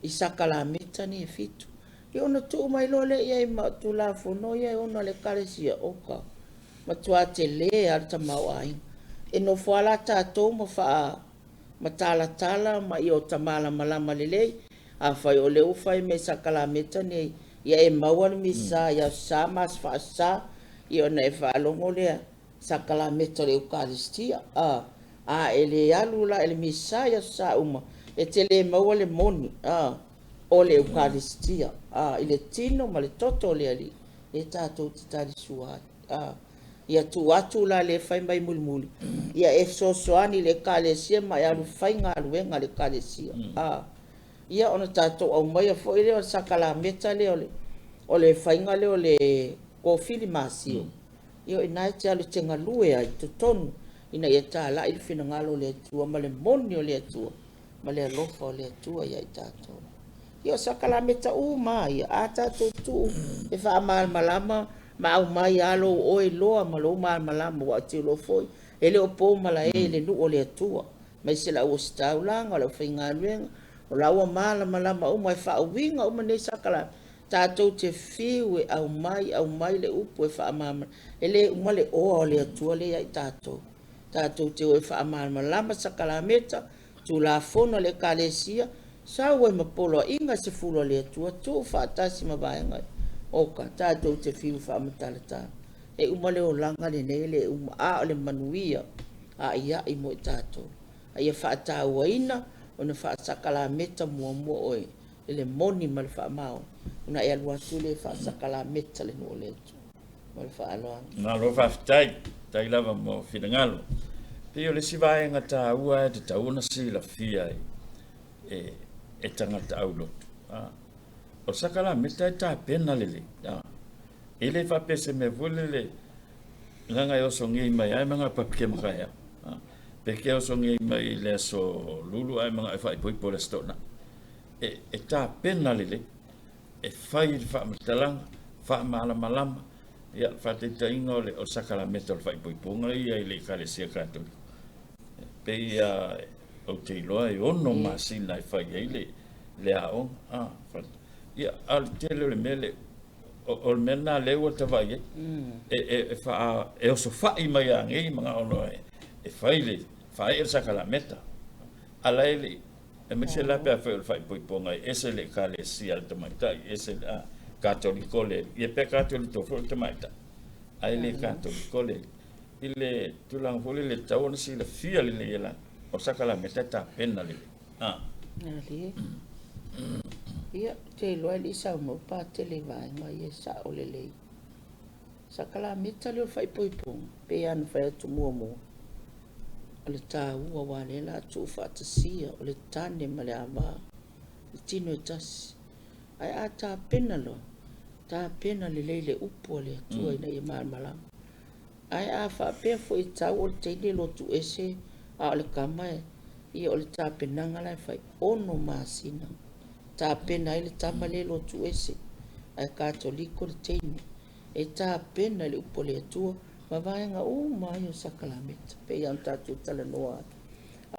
Speaker 3: i sakalameta nei e fitu. Ia ona tuu mai loa lea i ai ma Tulafono ia e ono a le Ekalesia, oka, matua tele lava le tamaoaiga. E nofo lava la tatou ma faamatalatala ma ia ota malamalama lelei. Afai o lea ua fai mai sakalameta nei, ia e maua le Misa i Aso Sa ma Aso Faa-Sa, ia ona e faalogo lea sakalameta o le Eukalistia. A, a e le alu la i le Misa i Aso Sa uma, e te le maua le moni a, o le Eukalistia, a, i le tino ma le toto o le Alii e tatou te talisua ai. A, ia tuu atu la le fai mai mulimuli, ia e fesoasoani i le Ekalesia ma e alu fai galuega a le Ekalesia. A, ia ona tatou aumaia foi lea o le sakalameta lea o le faiga lea o le kofili masio. Ia o i ina e te alu e te galue ai i totonu ina ia talai le finagalo o le Atua ma le moni o le Atua ma le alofa o le Atua ia i tatou. Ia o sakalameta uma lava ia, a tatou tuu e faamalamalama ma aumai lava lou oe loa ma lou malamalama, aua ou te iloa foi e le o po malae i le nuu o le Atua, aemaise le au ositaulaga, o le aufaigaluega, o la ua malamalama uma e faauiga uma nei sakalameta. Tatou te fiu e aumai, aumai le upu e faamalamalama, e le uma le oa o le Atua lea ia i tatou. Tatou te o e faamalamalama sakalameta, Tulafono a le Ekalesia, sau ai ma poloaiga e 10 a le Atua, tuu faatasi ma vaega ia. Oka, tatou te fiu e faamatalatala. E uma le olaga lenei e le uma, a o le manuia aiai mo i tatou. A ia faatauaina ona faasakalameta muamua oe i le moni ma le faamaoni, ona e alu atu lea e faasakalameta le nuu o le Atua. Ma le faaaloalo.
Speaker 1: Malo faafetai. Faafetai lava mo finagalo. Pei o le isi vaega taua e tatau ona silafia e tagata aulotu, o le sakalameta e tapena lelei. E le faapea se mea foi lele leaga e osogi mai ai ma papike ma kaea. Pe ke osogi mai i le aso Lulu ae manao e faaipoipo i le aso Toonai. E tapena lelei, e fai le faamatalaga, faamalamalama, ia, le faataitaiga o le sakalameta o le faaipoipoga ia i le Ekalesia Katoliko. E pei ou te iloa e 6 masina e fai ai le aoga. Ia, a o le tele o le mea le, o le mea lena lea ua ta vaai ai. E osofai mai lava nei manao loa e fai le, faaee le sakalameta. A la e le i, aemaise la pe afai o le faaipoipoga e ese le Ekalesia a le tamaitai, ese le Katoliko le, ia pe Katoliko foi le tamaitai, ae le Katoliko le, i le tulaga foi lele e tatau ona silafia lelei e la, o le sakalameta e tapena lelei.
Speaker 3: Malie. Ia, ou te iloa e le i saunoa Patele i vaega ia e sao lelei. Sakalameta lea o le faaipoipoga, pei lava ona fai atu muamua, o le taua aua o lea o le a tuufaatasia o le tane ma le ava, le tino e tasi. Ae a tapena loa, tapena lelei le upu a le Atua ina ia malamalama. Ae a faapea foi e tau o le teine lotu ese a o le tama e, ia o le tapenaga la e fai, 6 masina tapena ai le tama lea e lotu ese, ae Katoliko le teine, e tapena i le upu a le Atua ma vaega uma ai o sakalameta, pei lava ona tatou talanoa ai.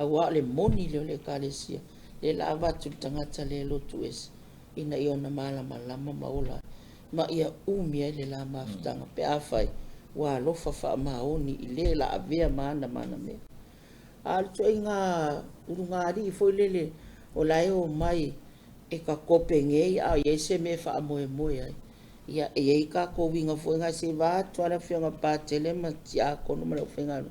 Speaker 3: Aua o le moni lea o le Ekalesia, lea o le a avatu i le tagata lea e lotu ese, ina ia ona malamalama ma ola ai, ma ia umi ai le la mafutaga pe afai ua alofa faamaoni i le la avea ma ana ma ana mea. A o le ituaiga ulugalii foi lele o la e omai e ka kope nei a o i ai se mea e faamoemoe ai, ia e i ai tatou uiga foi na se i vaeatu lava le afioga Patele ma Tiakono ma le aufaigaluega.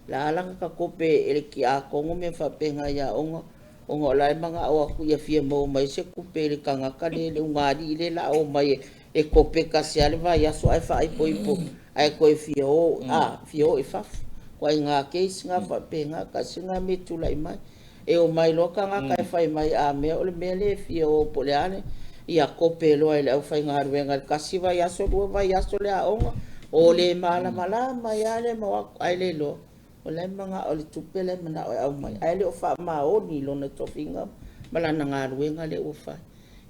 Speaker 3: La ala ona ka kope e le tiakono mea faapena i aoga, ona o la e manao atu ia fia maua mai se tupe i le tagata lea, le ulugalii lea o le a omai e kope tasi lava le vaiaso ae faaipoipo ae toe fia o, fia o i fafo. Ituaiga case na faapena, tasi lena mea e tulai mai. E omai loa tagata e fai mai a mea o le mea lea e fia o po o le a le, ia kope loa e le aufaigaluega i le tasi vaiaso, lua vaiaso le aoga, o le malamalama ai lava le ma o atu, ae le iloa, o la e manao le tupe la e manao e aumai, ae le o faamaoni i lona tofiga ma lana galuega lea ua fai.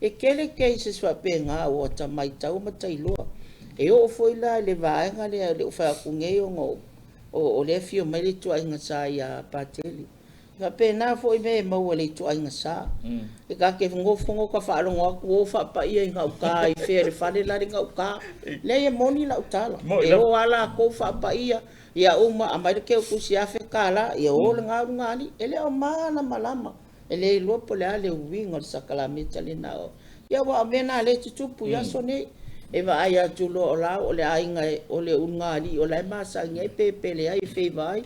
Speaker 3: E tele cases faapena ua ta matau ma ta iloa. E oo foi la i le vaega lea, e le o fai atu nei ona o lea e afio mai le ituaiga sa ia Patele. E faapena foi mea e maua i le ituaiga sa. E ta te nofonofo ta faalogo atu o faapaia i gauta i fea i le fale la le gauta. Leai e moni lau tala. E o lava latou faapaia, ia uma aumai le teutusi $1,000, ia o lena ulugalii. E le o malamalama, e le iloa po o le a le uiga o le sakalameta lena. Ia aua o mea na o lea e tutupu i aso nei. E vaai atu loa o la o le aiga o le ulugalii o la e masani ai pe pele ai e feiva ai.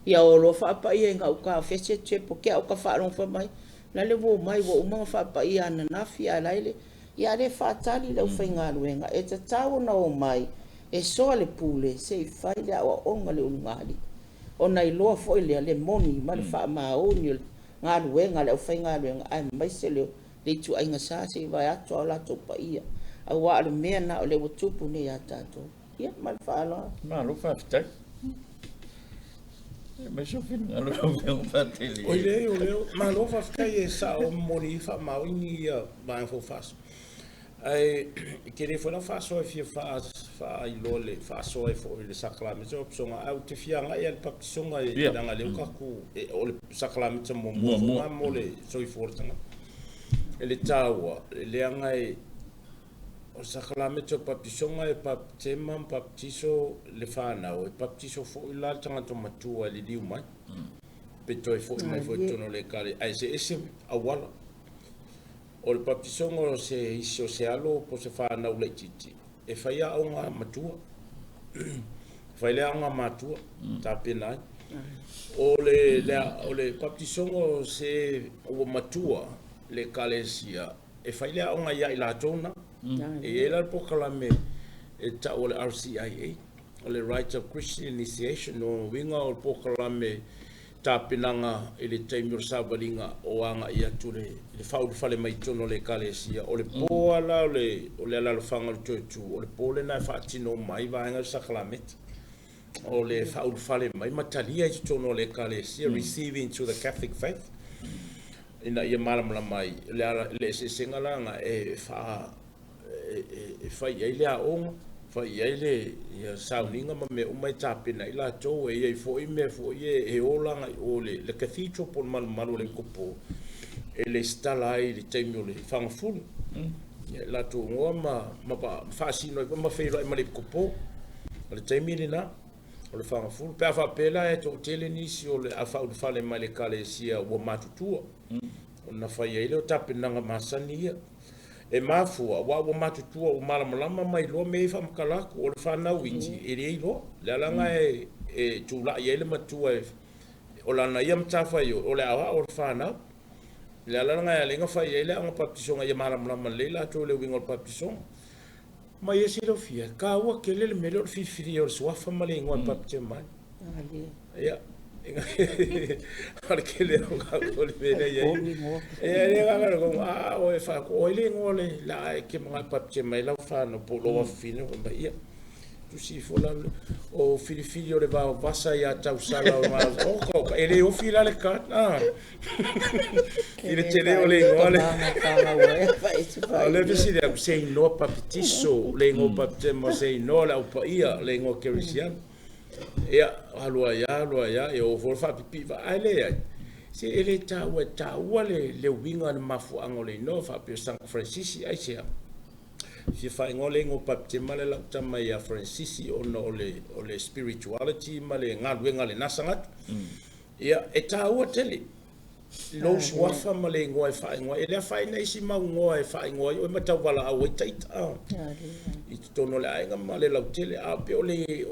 Speaker 3: Ia o loa faapaia i gauta o fese chepo ke au ka faalogo fai mai la le ua omai ua uma ona faapaia ananafi ae la e le ia a le faatali le aufaigaluega e tatau ona omai e soa le pule se i fai le aoaoga le ulugalii ona iloa foi lea le moni ma le faamaoni o le galuega a le aufaigaluega aemaise le ituaiga sa se i vae atu a o latou paia aua o le mea na o lea ua tupu nei ia tatou. Ia, ma le faaaloalo.
Speaker 1: Malo faafetai. Ia, mai sou finagalo lau Afioga Patele.
Speaker 2: Oi leai, o lea, malo faafetai e sao momoli i faamaoni ia vaega foi faasoa. Ae e tele foi lau faasoa e fia faailoa le faasoa ai foi i le sakalameta o baptisoga, ae ou te fia agai lava i le baptisoga e leaga lea ua tatou, o le sakalameta muamua foi lena mo le soifua o le tagata. E le taua, leaga e O le sakalameta o le baptisoga e baptema ma baptiso le fanau, e baptiso foi la le tagata matua e liliu mai, pe toe foi mai foi i totonu o le ekalesia, ae eseese auala. O le baptisoga o se isi o se alo po o se fanau laitiiti, e fai aoga matua, e fai le aoga matua, tapena ai. O le, o le baptisoga o se ua matua le ekalesia, e fai le aoga ia i latou na. E i ai la le polokalame e tau o le RCIA. O le Rite of Christian Initiation, o lona uiga o le polokalame tapenaga i le taimi o le savaliga o agai atu i le faaulufale mai totonu o le Ekalesia. O le po lava la o le o le alalafaga o le toe tu, o le po lena e faatino uma ai vaega o le sakalameta. O le faaulufale mai ma talia i totonu o le Ekalesia, receive into the Catholic faith, ina ia malamalama ai le eseesega la na e faa e fai i ai le aoga, fai i ai le sauniga ma mea uma e tapena ai latou. E i ai foi mea foi e ola agai i o le cathedral po o le malumalu o le Epikopo e lesitala ai i le taimi o le fagafulu. Ia latou igoa ma faasino ai foi ma feiloai ma le Epikopo. O le taimi lena o le fagafulu. Pe a faapea la e toatele nisi o le a faaulufale mai le Ekalesia ua matutua, ona fai ai lea o tapenaga masani ia. E mafua, aua ua matutua, ua malamalama ma iloa mea ia e faamatala atu. O le fanau iti, e le iloa. O le ala lena e tulai ai le matua, o lana ia matafaioi, o le aoao o le fanau. O le ala lena e ala ai ona fai ai le aoga papatisoga ia malamalama lelei latou i le uiga o le papatisoga. Ma ia silafia, e taua tele le mea lea o le filifilia o le suafa ma le igoa e baptism ai. Ia, o le tele o o le mea lea i ai. Ia, le agaga o le a o e faa, o ai le igoa le la e ke mga baptism ai lau whanau po o lou afafine, fai mai, ia, tusi ifo la o filifili o le vao vasa ia tausala o ngā oka oka e le ofi la le ka ah i le tele o le igoa le o le fesili atu se igoa papitiso le igoa baptism se igoa le au paia le igoa kerisiano ia alu ai alu ai e o foi faapipii ae leai se e le taua e taua le uiga le mafuaaga o le igoa faapea San Francis aisea fia faaigoa le igoa baptism le lau tama ia Francis ona o le spirituality ma le galuega le nasagatu. Ia, e taua tele lou suafa ma le igoa e faaigoa. E le afaina isi mau igoa e faaigoa ai oe ma tauvalaau ai taita i totonu o le aiga ma le lautele. A pei o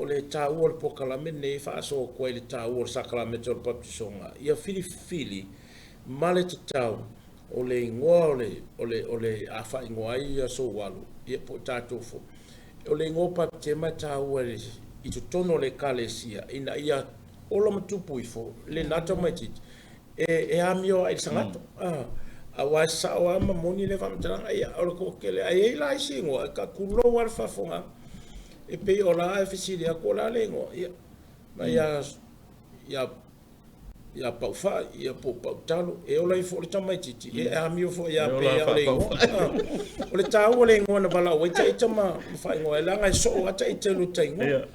Speaker 2: le taua o le polokalame lenei e faasoa atu ai le taua o le sakalameta o le papatisoga, ia filifili ma le tatau o le igoa o le a faaigoa ai ia sou alo, ia po o tatou foi. O le igoa baptism e taua i totonu o le Ekalesia ina ia ola ma tupu ifo lena tamaitiiti e amio ai i le sagato. Aua e sao lava ma moni lea faamatalaga, ia o le toatele. Ae i ai la isi igoa e tulou lava le faafofogaaga. E pei o la e fesili atu o le a le igoa, ia, na ia ia Paufai, ia po o Pautalo, e ola ifo le tamaitiiti, e amio foi ia pe o le igoa. O le taua o le igoa na valaau ai taita ma faaigoa ai, leaga e soo lava taita i lo ta igoa.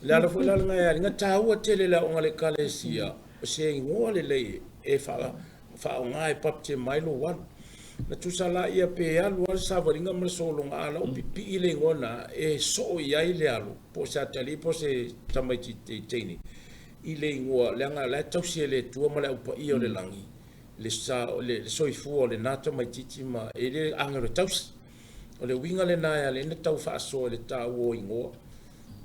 Speaker 2: Le ala foi la lena e aliga taua tele le aoga a le Ekalesia, o se igoa lelei e faaaoga e baptism ai lou alu. Na tusa la ia pe alu lava le savaliga ma le sologa, a la ua pipii le igoa na e soo i ai le alu, po o se atalii po o se tamaitiiti teine i le igoa, leaga o la e tausi e le Atua ma le Au Paia o le lagi le soifua o lena tamaitiiti ma e le agelo e tausi. O le uiga lena e ala ai ona tau faasoa i le taua o igoa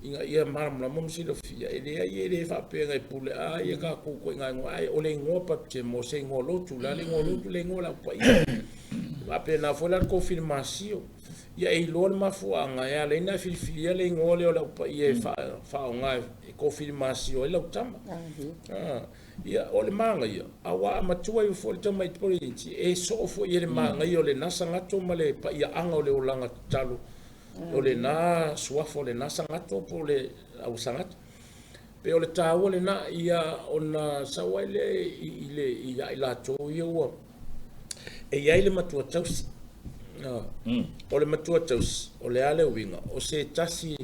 Speaker 2: ina ia malamalama ma silafia, e leai e le faapea e pule a ia tatou ituaiga igoa, ae o le igoa baptism o se igoa lotu, le a le igoa lotu, le igoa o le Au Paia. E faapena foi la le konfirmasio. Ia e iloa le mafuaaga e ala ai ona e filifilia le igoa lea o le Au Paia e faaaoga e konfirmasio ai lau tama. Ia, o le magaia, aua a matua ifo foi le tamaiti po o le iniiti, e soo foi i le magaia o lena sagato ma le paiaaga o le olaga tatalo o lena suafa o lena sagato po o le au sagato. Pe o le taua lena, ia ona sau ai lea ia i latou ia ua e i ai le matua tausi. O le matua tausi, o le a le uiga, o se tasi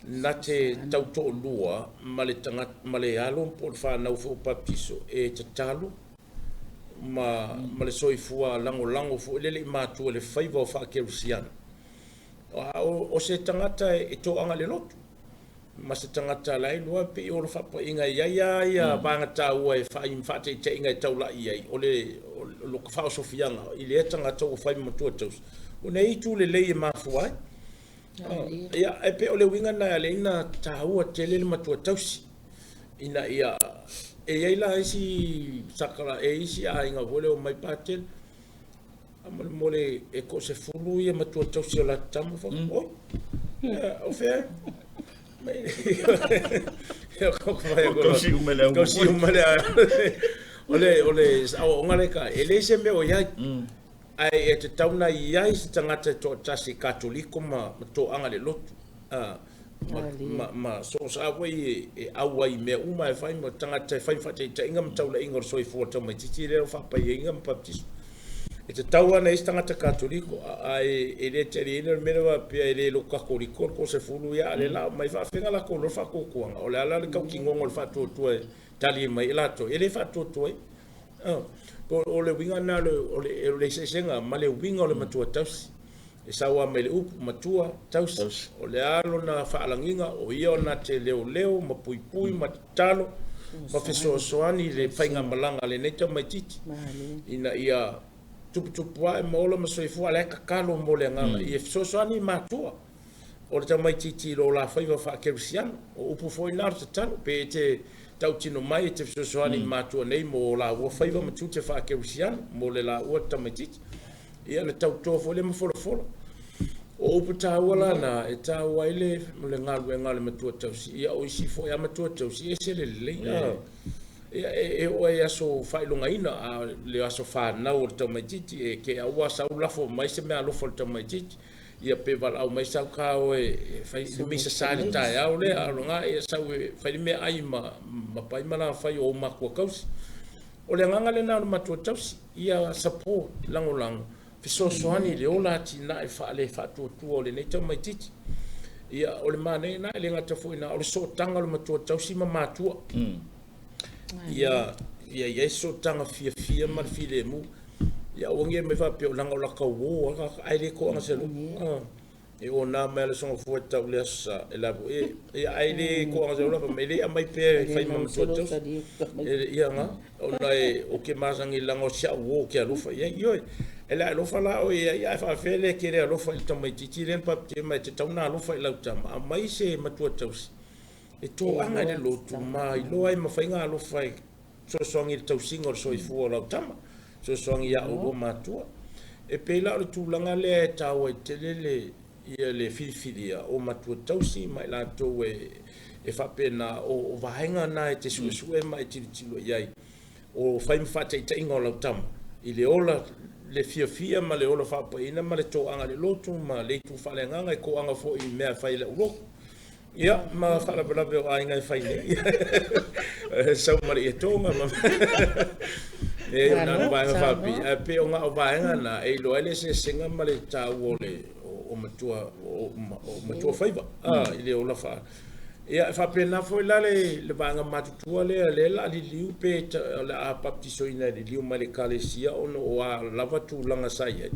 Speaker 2: na te tautoalua ma le tagata, ma le alo po o le fanau foi o papatiso e tatalo ma le soifua lagolago foi lele i matua i le faiva o faakerisiano. O se tagata e toaga i le lotu ma se tagata la e iloa pei o le faapaiga e i ai lava ia vaega taua e faataitaiga e taulai i ai o le faaosofiaga i lea tagata ua fai ma matua tausi ona e i ai itu lelei e mafua ai. Ia, e pei o le uiga lena e ala ai ona taua tele le matua tausi ina ia e i ai la isi sakala e isi aiga foi lea omai patele faamolemole e toasefulu ia matua tausi o la tama fai, oi, o fea?
Speaker 1: Tausi uma le au.
Speaker 2: Tausi uma le o le o le aoaoga lea ka e leai se mea o i ai. Ae e tatau ona i ai se tagata e toatasi Katoliko ma toaga i le lotu. Ma ma soosoo foi e au ai i mea uma e fai ma tagata e fai ma faataitaiga ma taulaiga o le soifua o le tamaitiiti lea o faapaiaina ma baptiso. E tatau lava ona i ai se tagata Katoliko, ae e le taliaina le mea lea faapea e le lotu Katoliko le toasefulu ia, a o lea o le a aumai faafefea ona latou iloa le faatuatuaga? O le a la le tautinoga o le faatuatua e tali mai ai latou? E le faatuatua ai. O le uiga lena o le eseesega ma le uiga o le matua tausi. E sau lava mai le upu matua tausi. O le a lona faalagiga, o ia na te leoleo ma puipui ma tatalo ma fesoasoani i le faigamalaga a lenei tamaitiiti ina ia tuputupu ae ma ola ma soifua, a o la e tatalo mo le agaga ia fesoasoani i matua o le tamaitiiti i lo la faiva faakerisiano. O upu foi na o le tatalo, pe e te tautino mai e te fesoasoani i matua nei mo laua faiva ma tiute faakerisiano mo le laua tamaitiiti. Ia le tautoa foi lea ma folafola. O upu taua la na e taua ai le galuega a le matua tausi, ia o isi foi a matua tausi e ese le lelei. Ia e oo ai i aso faailogaina, a le aso fanau o le tamaitiiti, e te aua sau lafo mai se meaalofa i le tamaitiiti, ia pe valaau mai sau ta o e fai le misa sa i le taeao lea, a o lena ia sau e fai le meaai ma pai ma lafai o ou matua tausi. O le agaga lena o le matua tausi, ia support, lagolago, fesoasoani i le ola atinae faale faatuatua o lenei tamaitiiti. Ia, o le manaia lena, e le gata foi i ina, o le sootaga o le matua tausi ma matua. Ia i ai se sootaga fiafia ma le filemu. Ia aua ne i mea faapea leaga o lata uo ae le toaga se lotu. E ona mai le aso Gafua e tau i le Aso Sa e lavo e ia ae le toaga se lotu e le aumai pea e fai ma matua tausi. Ia na ona e ou te masani leaga o si au uo ou te alofa i ai. Ioe, e le alofa la oe i ai ae faafefea le e te le alofa i le tamaitiiti lea na baptism e tatau ona alofa i lau tama, aumai se matua tausi e toaga i le lotu ma iloa ai ma faiga alofa e fesoasoani i le tausiga o le soifua o lau tama, fesoasoani ia oulua matua. E pei la o le tulaga lea e taua ai tele le ia le filifilia o matua tausi ma i latou e faapena o vaega na e te suesue ma e tilotilo i ai o fai ma faataitaiga o lau tama i le ola le fiafia ma le ola faapaiina ma le toaga i le lotu ma le itu faaleagaga e toaga foi i mea e fai i le aulotu. Ia, ma faalavelave o aiga e fai nei. Sau ma le ietoga ma e o nā vaega faapi. Ae pei o ngā o vaega na e iloa ai le eseesega ma le taua o le o matua o matua faiva i le ola faa. Ia, e faapena foi la le vaega matutua lea lea o le a liliu pe o le a baptisoina e liliu mai le Ekalesia ona o a lava tulaga sa i ai.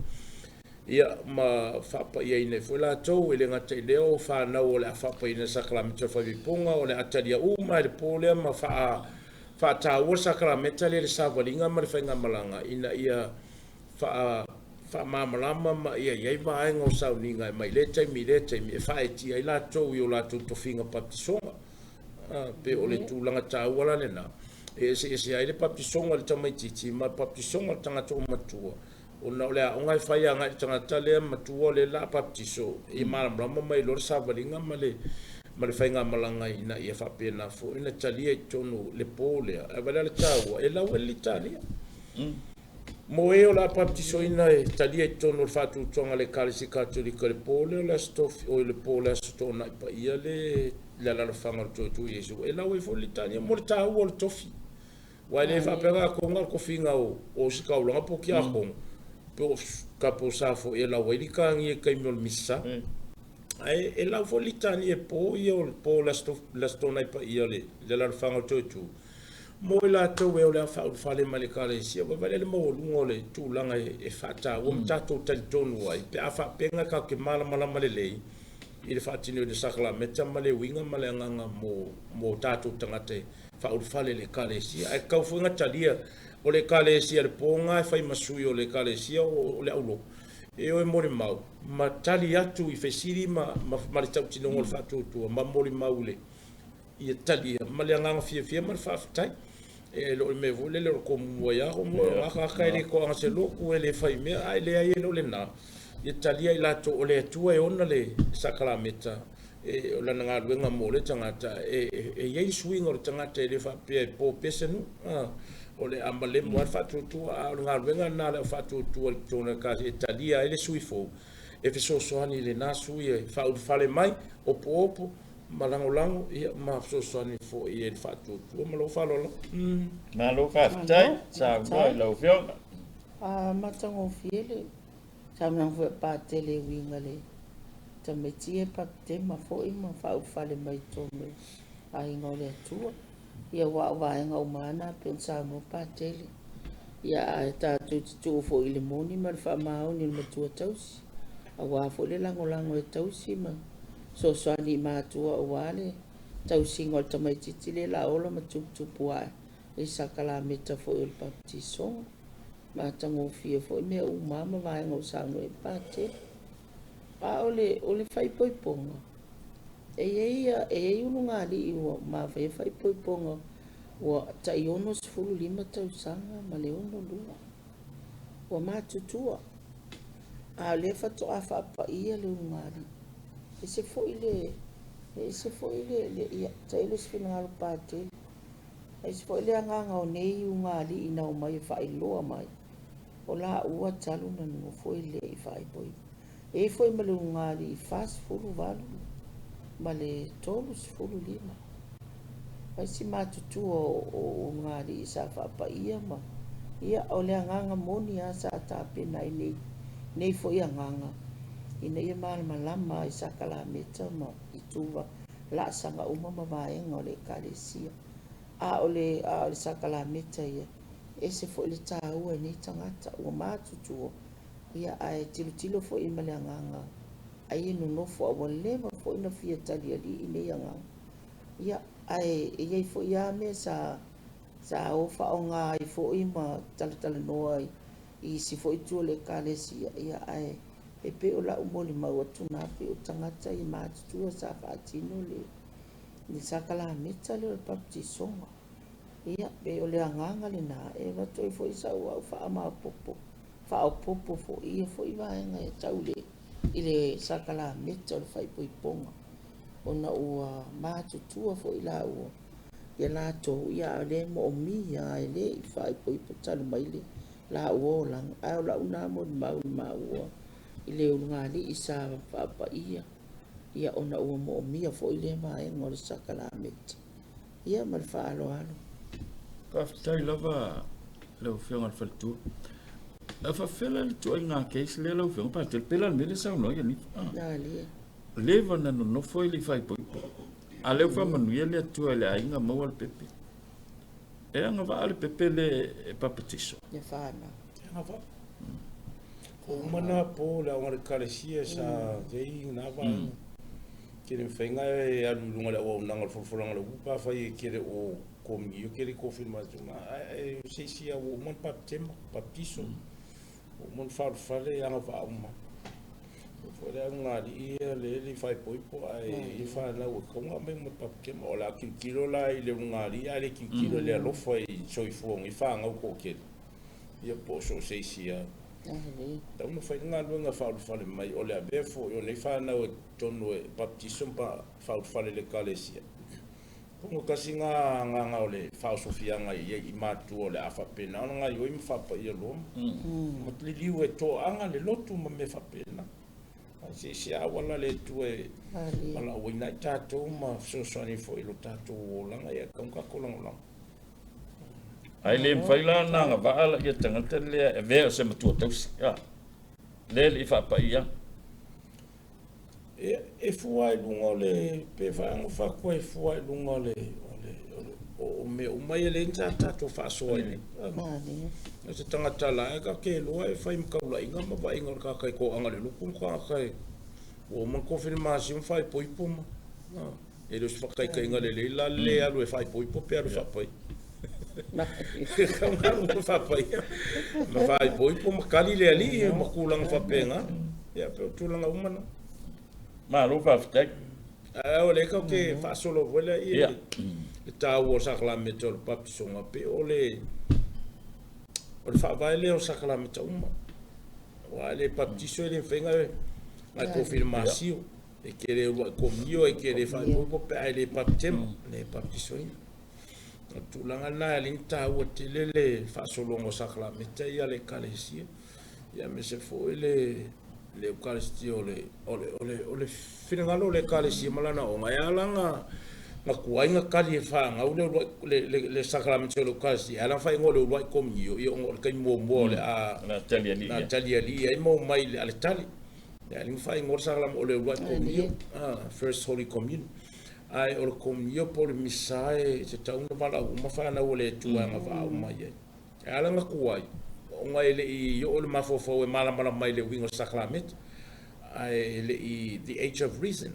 Speaker 2: Ia, ma faapaiaina ai foi latou, e le gata i lea o fanau o le a faapaiaina i le sakalameta o le faivaipoga, o le a talia uma i le po lea ma faataua le sakalameta lea i le savaliga ma le faigamalaga ina ia faamalamalama ma ia i ai vaega o sauniga e mai lea taimi i lea taimi e faaetia ai latou i o latou tofiga baptisoga. Pe o le tulaga taua la lena e eseese ai le baptisoga a le tamaitiiti ma le baptisoga a le tagata ua matua. Ona o le aoga e fai agai i le tagata lea matua lea la baptiso e malamalama ma iloa le savaliga ma le ma le faigamalaga ina ia faapena foi ona talia i totonu le po lea. Ae vaai la le taua, e lau ai le litalia. Mo e o le a baptisoina e talia i totonu o le faatuatuaga a le Ekalesia Katolika i le po lea o le Aso Tofi, oi le po o le Aso Toonai Paia le le alalafaga o le Toeatua Iesu, e lau ai foi le litalia mo le taua o le tofi. Aua e le faapea na toga le tofiga o ositaulaga po o tiakono, pe o kaposa foi e lau ai litania i taimi o le misa. Ae e lau foi litania e po ia o le po o le Aso Toonai Paia o le alalafaga o le Toeatua, mo i latou e o le a faaulufale mai le Ekalesia. Vaai lea i le maualuga o le tulaga e faataua ma tatou talitonu ai pe a faapea na tatou te malamalama lelei i le faatinoina o le sakalameta ma le uiga ma le agaga mo tatou tagata e faaulufale i le Ekalesia. Ae tatau foi ona talia o le Ekalesia le po lena e fai ma sui o le Ekalesia o le aulotu e o e molimau ma tali atu i fesili ma le tautinoga o le faatuatua ma molimau i le ia talia ma le agaga fiafia ma le faafetai. E le o le mea foi lele o le tomumu ai lava o lena tagata e le toaga se lotu e le fai mea, ae leai e le o lena. Ia talia i latou o le Atua e ona le sakalameta. e, o lana galuega mo lea tagata, e, e i ai le suiga o le tagata e le faapea e po pese nuu, a, o le amalemu lava le faatuatua, a o le galuega lena a le au faatuatua i totonu o le Ekalesia e talia ai le sui fou, e fesoasoani i lena sui e faaulufale mai, opoopo ma lagolago, ia, ma fesoasoani foi i le faatuatua. Ma lou faaaloalo lava.
Speaker 1: Malo faafetai, saunoa i lau Afioga.
Speaker 3: A matagofie le saunoaga foi a Patele e uiga i le tamaiti e baptema foi ma faaulufale mai totonu o aiga o le Atua. Ia aua o vaega uma lava na pei ona saunoa Patele. Ia ae tatou te tuu foi i le moni ma le faamaoni o le matua tausi, aua foi le lagolago e tausi ma fesoasoani i matua aua le tausiga o le tamaitiiti lea la ola ma tuputupu ae i sakalameta foi o le baptisoga. Matagofie foi mea uma ma vaega o saunoa i ai Patele. A o le, o le faaipoipoga, e i ai, e i ai ulugalii ua mafaia faaipoipoga ua tai 65 tausaga ma le 62. Ua matutua, a o lea faatoa faapaia le ulugalii. Ese foi le, ese foi le, le ia, tailo se finagalo Patele. Ese foi le agaga o nei ulugalii na omai e faailoa mai, o laua talu na nonofo e le i faaipoipo. E i ai foi ma le ulugalii 48 ma le 35. Isi matutua o ulugalii sa faapaia ma, ia, o le agaga moni lava sa tapena ai nei, nei foi agaga, ina ia malamalama ai sakalameta ma itu laasaga uma ma vaega o le Ekalesia. A o le, a o le sakalameta ia, ese foi le taua i nei tagata ua matutua, ia, ae tilotilo foi ma le agaga ai e nonofo, a ua leva foi na fia talialii nei agaga. Ia, ae e i ai foi lava mea sa, sa o faaaoga ai foi ma talatalanoa ai i isi foi itu o le Ekalesia, ia, ae e pei o lau molimau atu na, pei o tagata ia matutua sa faatino le, le sakalameta lea o le baptisoga. Ia, pei o le agaga lena e avatu ai foi sau au faamaopoopo, faaopoopo foi ia foi vaega e tau le, i le sakalameta o le faaipoipoga, ona ua matutua foi laua ia latou, ia, a o lea e moomia e le i faaipoipo talu mai le laua olaga. Ae o lau na molimau i maua i le ulugalii sa faapaia, ia, ona ua moomia foi lea vaega o le sakalameta. Ia, ma le faaaloalo.
Speaker 1: Faafetai lava lau Afioga i le Faletua. A faafefea la le ituaiga case lea lau Afioga Patele, pe la le mea lea saunoa ai Anifa? Leva na nonofo ai le faaipoipo, a lea ua faamanuia le Atua i le aiga maua le pepe. E agavaa le pepe le e papatiso.
Speaker 3: E whānau.
Speaker 2: E agavaa. Ko uma nā pō le aoga le Ekalesia sa iai na vaega. Ke le mafai ona e alu i luga o le auaunaga o le folafolaga o le upu pe afai e kele o komunio kele konfirmasiona ae se isi a ua uma ona baptema, baptiso, ua uma ona faaulufale e agavaa uma. O foi le augaalii ia le le faaipoipo ae i ai fanau e tatau ona aumai uma i le baptema. O le a tilotilo la i le ulugalii ae le tilotilo i le alofa i soifua o nei fanau toatele ia po o so o se isi lava. Tatau ona fai le galuega faaulufale mai o le avea foi o nei fanau e totonu e baptiso ma faaulufale i le Ekalesia. Atonu tasi na agaga o le faaosofiaga i ai i matua o le a faapena ona gaoioi ma faapaia loa ma liliu e toaaga le lotu ma mea faapena. Ae se i se auala le Atua e valaauina ai tatou ma fesoasoani foi i lo tatou olaga, ia e tatau ona tatou lagolago.
Speaker 1: Ae le mafai la ona agavaa la ia tagata lea e avea o se matua tausi, a, lea e le i faapaia.
Speaker 2: E, e fua i luga o le, pe faanofa atu e fua i luga o le, o le, o mea uma ia lea sa tatou faasoa ai nei. O se tagata la e tatou te iloa e fai ma taulaiga ma vaaiga o le tagata e toaga le lotu ma tagata e ua uma ona konfirimasio ma faaipoipo ma, e le o se faataitaiga lelei la le le alu e faaipoipo pe alu e faapai. E tatau ona alu e faapaia ma faaipoipo ma kali le alii ma tulaga faapena. Ia pei o tulaga uma na.
Speaker 1: Malo faafetai.
Speaker 2: Ae o lea tatou te faasolo foi lea i le taua o sakalameta o le baptisoga pei o le o le faavae lea o sakalameta uma. Aua e le baptiso e le mafai ona e konfirmasio. E te le uluai komunio, e te le faaipoipo pe a e le baptema, le baptisoina. O le tulaga lena e ala ai ona taua tele le faasologa o sakalameta ia a le Ekalesia, ia aemaise foi le le Eukaristia o le o le o le o le finagalo o le Ekalesia ma lana aoga e ala ona na tuai ona tali e fanau le uluai le le le sakalameta o le Eukaristia e ala ona faaigoa o le uluai komunio ia ona o le taimi muamua o le a
Speaker 1: O le a talialii
Speaker 2: ai. talialii ai ma omai i le aletale. E ala ona faaigoa le sakalameta o le uluai komunio, First Holy Communion. Ae o le komunio po o le misa e tatau ona valaau uma fanau a le Atua e agavaa uma i ai. E ala ona tuai, ona e le i oo le mafaufau e malamalama i le uiga o le sakalameta, ae e le i the age of reason,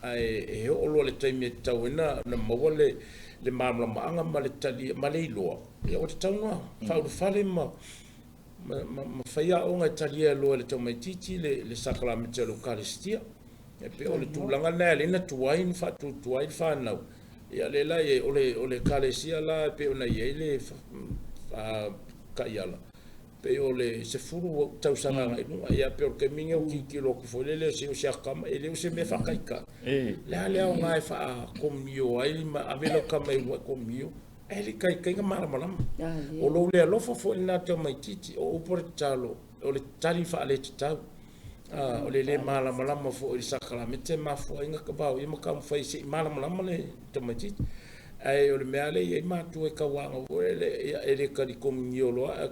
Speaker 2: ae e oo loa i le taimi e tatau ai ona maua le le malamalamaaga ma le talia ma le iloa, ia ua tatau ona faaulufale ma ma fai aoga e talia loa e le tamaitiiti le sakalameta o le Eukaristia. E pei o le tulaga lena e ala ai ona tuai ona faatuatuai le fanau. Ia lea la e i ai, o le Ekalesia la e pei ona i ai le taiala, pei o le 10 tausaga agai i luga. Ia pei o le taimi lenei ua tilotilo atu foi lele se o si ata tama, e le o se mea faataitai. O le a le aoga e faakomunio ai ma ave lau tama e uluai komunio, ae le i taitai ona malamalama. O lou le alofa foi lena tamaitiiti, o upu a le tatalo, o le tali faaletatau. O le le malamalama foi i le sakalameta e mafua ai ona vaoia ma taumafai se i malamalama le tamaitiiti. Ae o le mea lava lea e i ai matua e tauaga foi lele, ia e le tali komunio loa ae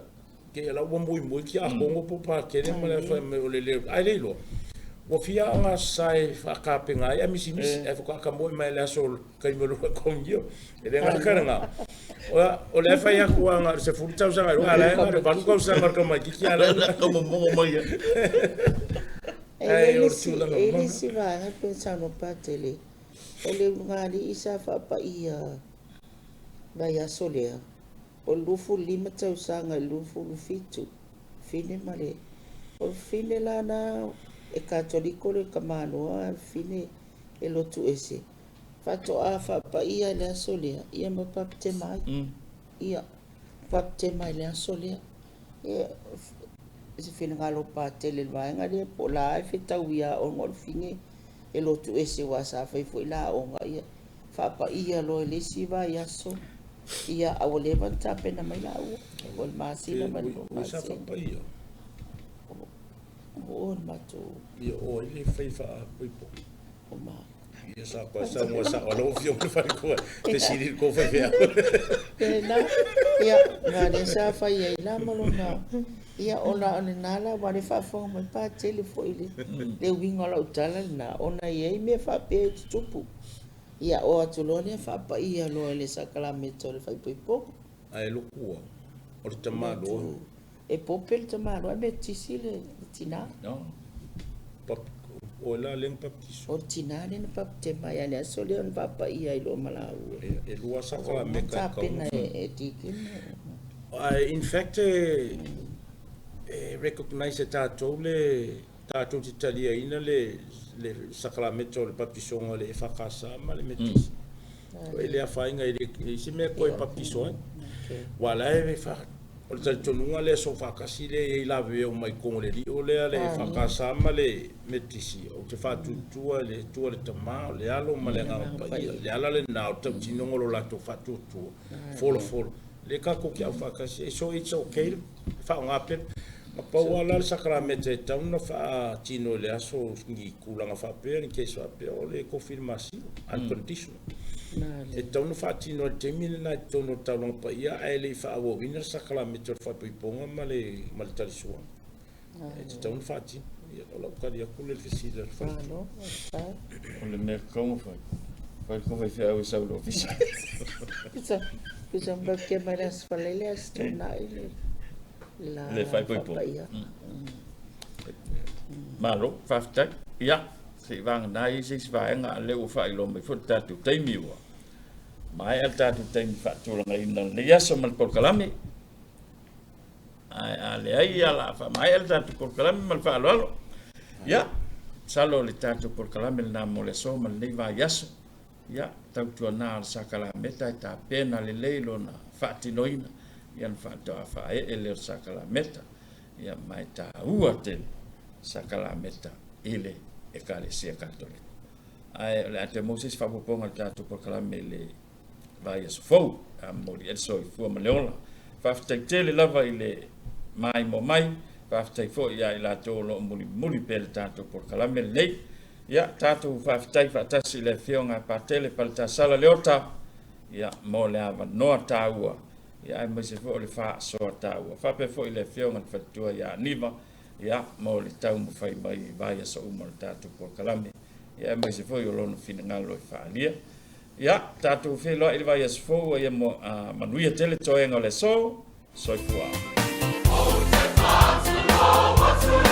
Speaker 2: te i la ua muimui le tiakono po o Patele ma le fai mai o le le ae le iloa. Ua fia aoga Aso Sa e faatapena ai ae misimisi ae faatoa tamoe mai i le aso o le taimi o le komunio. E le gata lena, o lea e fai atu lava na o le 10 tausaga i luga, a o la e na o le 8 tausaga o le tamaitiiti, a o la e
Speaker 1: taumomogo mai lava.
Speaker 3: E i ai le isi, e i ai le isi vaega e pei ona saunoa Patele, o le ulugalii sa faapaia vaiaso lea, o le 25 tausaga i le 27, fine ma le, o le fine la na e Katoliko le tamaloa a o le fine e lotu ese. Faatoa faapaia i le aso lea, ia ma baptema ai. Ia, baptema i le aso lea. Ia, se finagalo patele i le vaega lea, po o la e fetauia ona o le fine e lotu ese aua sa fai foi la aoga, ia, faapaia loa i le isi vaiaso, ia, a ua leva ona tapena mai laua, o le masina ma le lua
Speaker 2: masina. Sa faapaia?
Speaker 3: O o le matou.
Speaker 2: Ia, o ai le fai faapoipo? O ma. Ia sa koe saunoa sao a lau Afioga i le faletua fesili i le tou faifeau.
Speaker 3: Pēlā, ia, ma lea sa fai ai la ma lona, ia, ona o lena la, aua o lea e faafofoga mai Patele foi i le, le uiga o lau tala lena, ona e i ai mea faapea e tutupu. Ia, oo atu loa lea faapaia loa i le sakalameta o le faaipoipoga.
Speaker 2: Ae lotu o le tamaloa.
Speaker 3: E pope le tamaloa ae metotisi le tina.
Speaker 2: Oe la lea na baptiso.
Speaker 3: O le tina lea na baptema ai a le aso lea ona faapaia ai loa ma laua.
Speaker 2: E lua sakalameta e tatau.
Speaker 3: Tapena e Deacon.
Speaker 2: Ae in fact e recognise e tatou le tatou te taliaina le sakalameta o le baptisoga o le EFKS ma le Metotisi. E le afaina e leai se mea e toe baptiso ai. Aua o la e o le talitonuga lea soofaatasi lea e i ai lavevea uma i totonu o le lio lea le EFKS ma le Metotisi, ou te faatuatua i le Atua le Tama, o le Alo ma le Agaga Paia. Le ala lena o le tautinoga o lo latou faatuatua, folafolo. Lea tatou te aufaatasi ai. So it's okay le faaaoga pea. Na pau lava la le sakalameta e tatau ona faatino i le aso ni tulaga faapea, ni case faapea, o le konfirimasio, unconditional. E tatau ona faatino i le taimi lena i totonu o le taulaga paia ae le i faaauauina le sakalameta o le faaipoipoga ma le ma le talisuaga. E tatau ona faatino. Ia, o lau tali atu lea i le fesili a le faletua.
Speaker 1: O le mea tatau ona fai, fai le tou faifeau e sau i le ofisa.
Speaker 3: Pisa ma mai le Aso Faraile, Aso Toonai le
Speaker 1: la le faaipoipo. Malo, faafetai. Ia, se i vagana ai se isi vaega, a o lea ua faailoa mai foi le tatou taimi ua maea le tatou taimi faatulagaina o lenei aso ma le polokalame. Ae a leai, ia, la faamaea le tatou polokalame ma le faaaloalo. Ia, masalo o le tatou polokalame lena mo le aso ma lenei vaiaso. Ia, tautuana o le sakalameta e tapena lelei lona faatinoina, ia ona faatoa faaee lea o le sakalameta. Ia, ma e taua tele sakalameta i le Ekalesia Katoliko. Ae o le a toe maua se isi faaopoopoga o le tatou polokalame i le vaiaso fou, a momoli ai le soifua ma le ola. Faafetai tele lava i le maimoa mai, faafetai foi ia i latou o lo o mulimuli pea le tatou polokalame lenei. Ia, tatou faafetai faatasi i le Afioga a Patele Paletasala Leota, ia, mo le avanoa taua, ia, aemaise foi o le faasoa taua. Faapea foi i le Afioga i le Faletua ia Aniva, ia, mo le taumafai mai i vaiaso uma o le tatou polokalame, ia, aemaise foi o lona finagalo e faaalia. Ia, tatou feiloai i le vaiaso fou, a ia manuia tele toega o le aso. Soifua. Ou te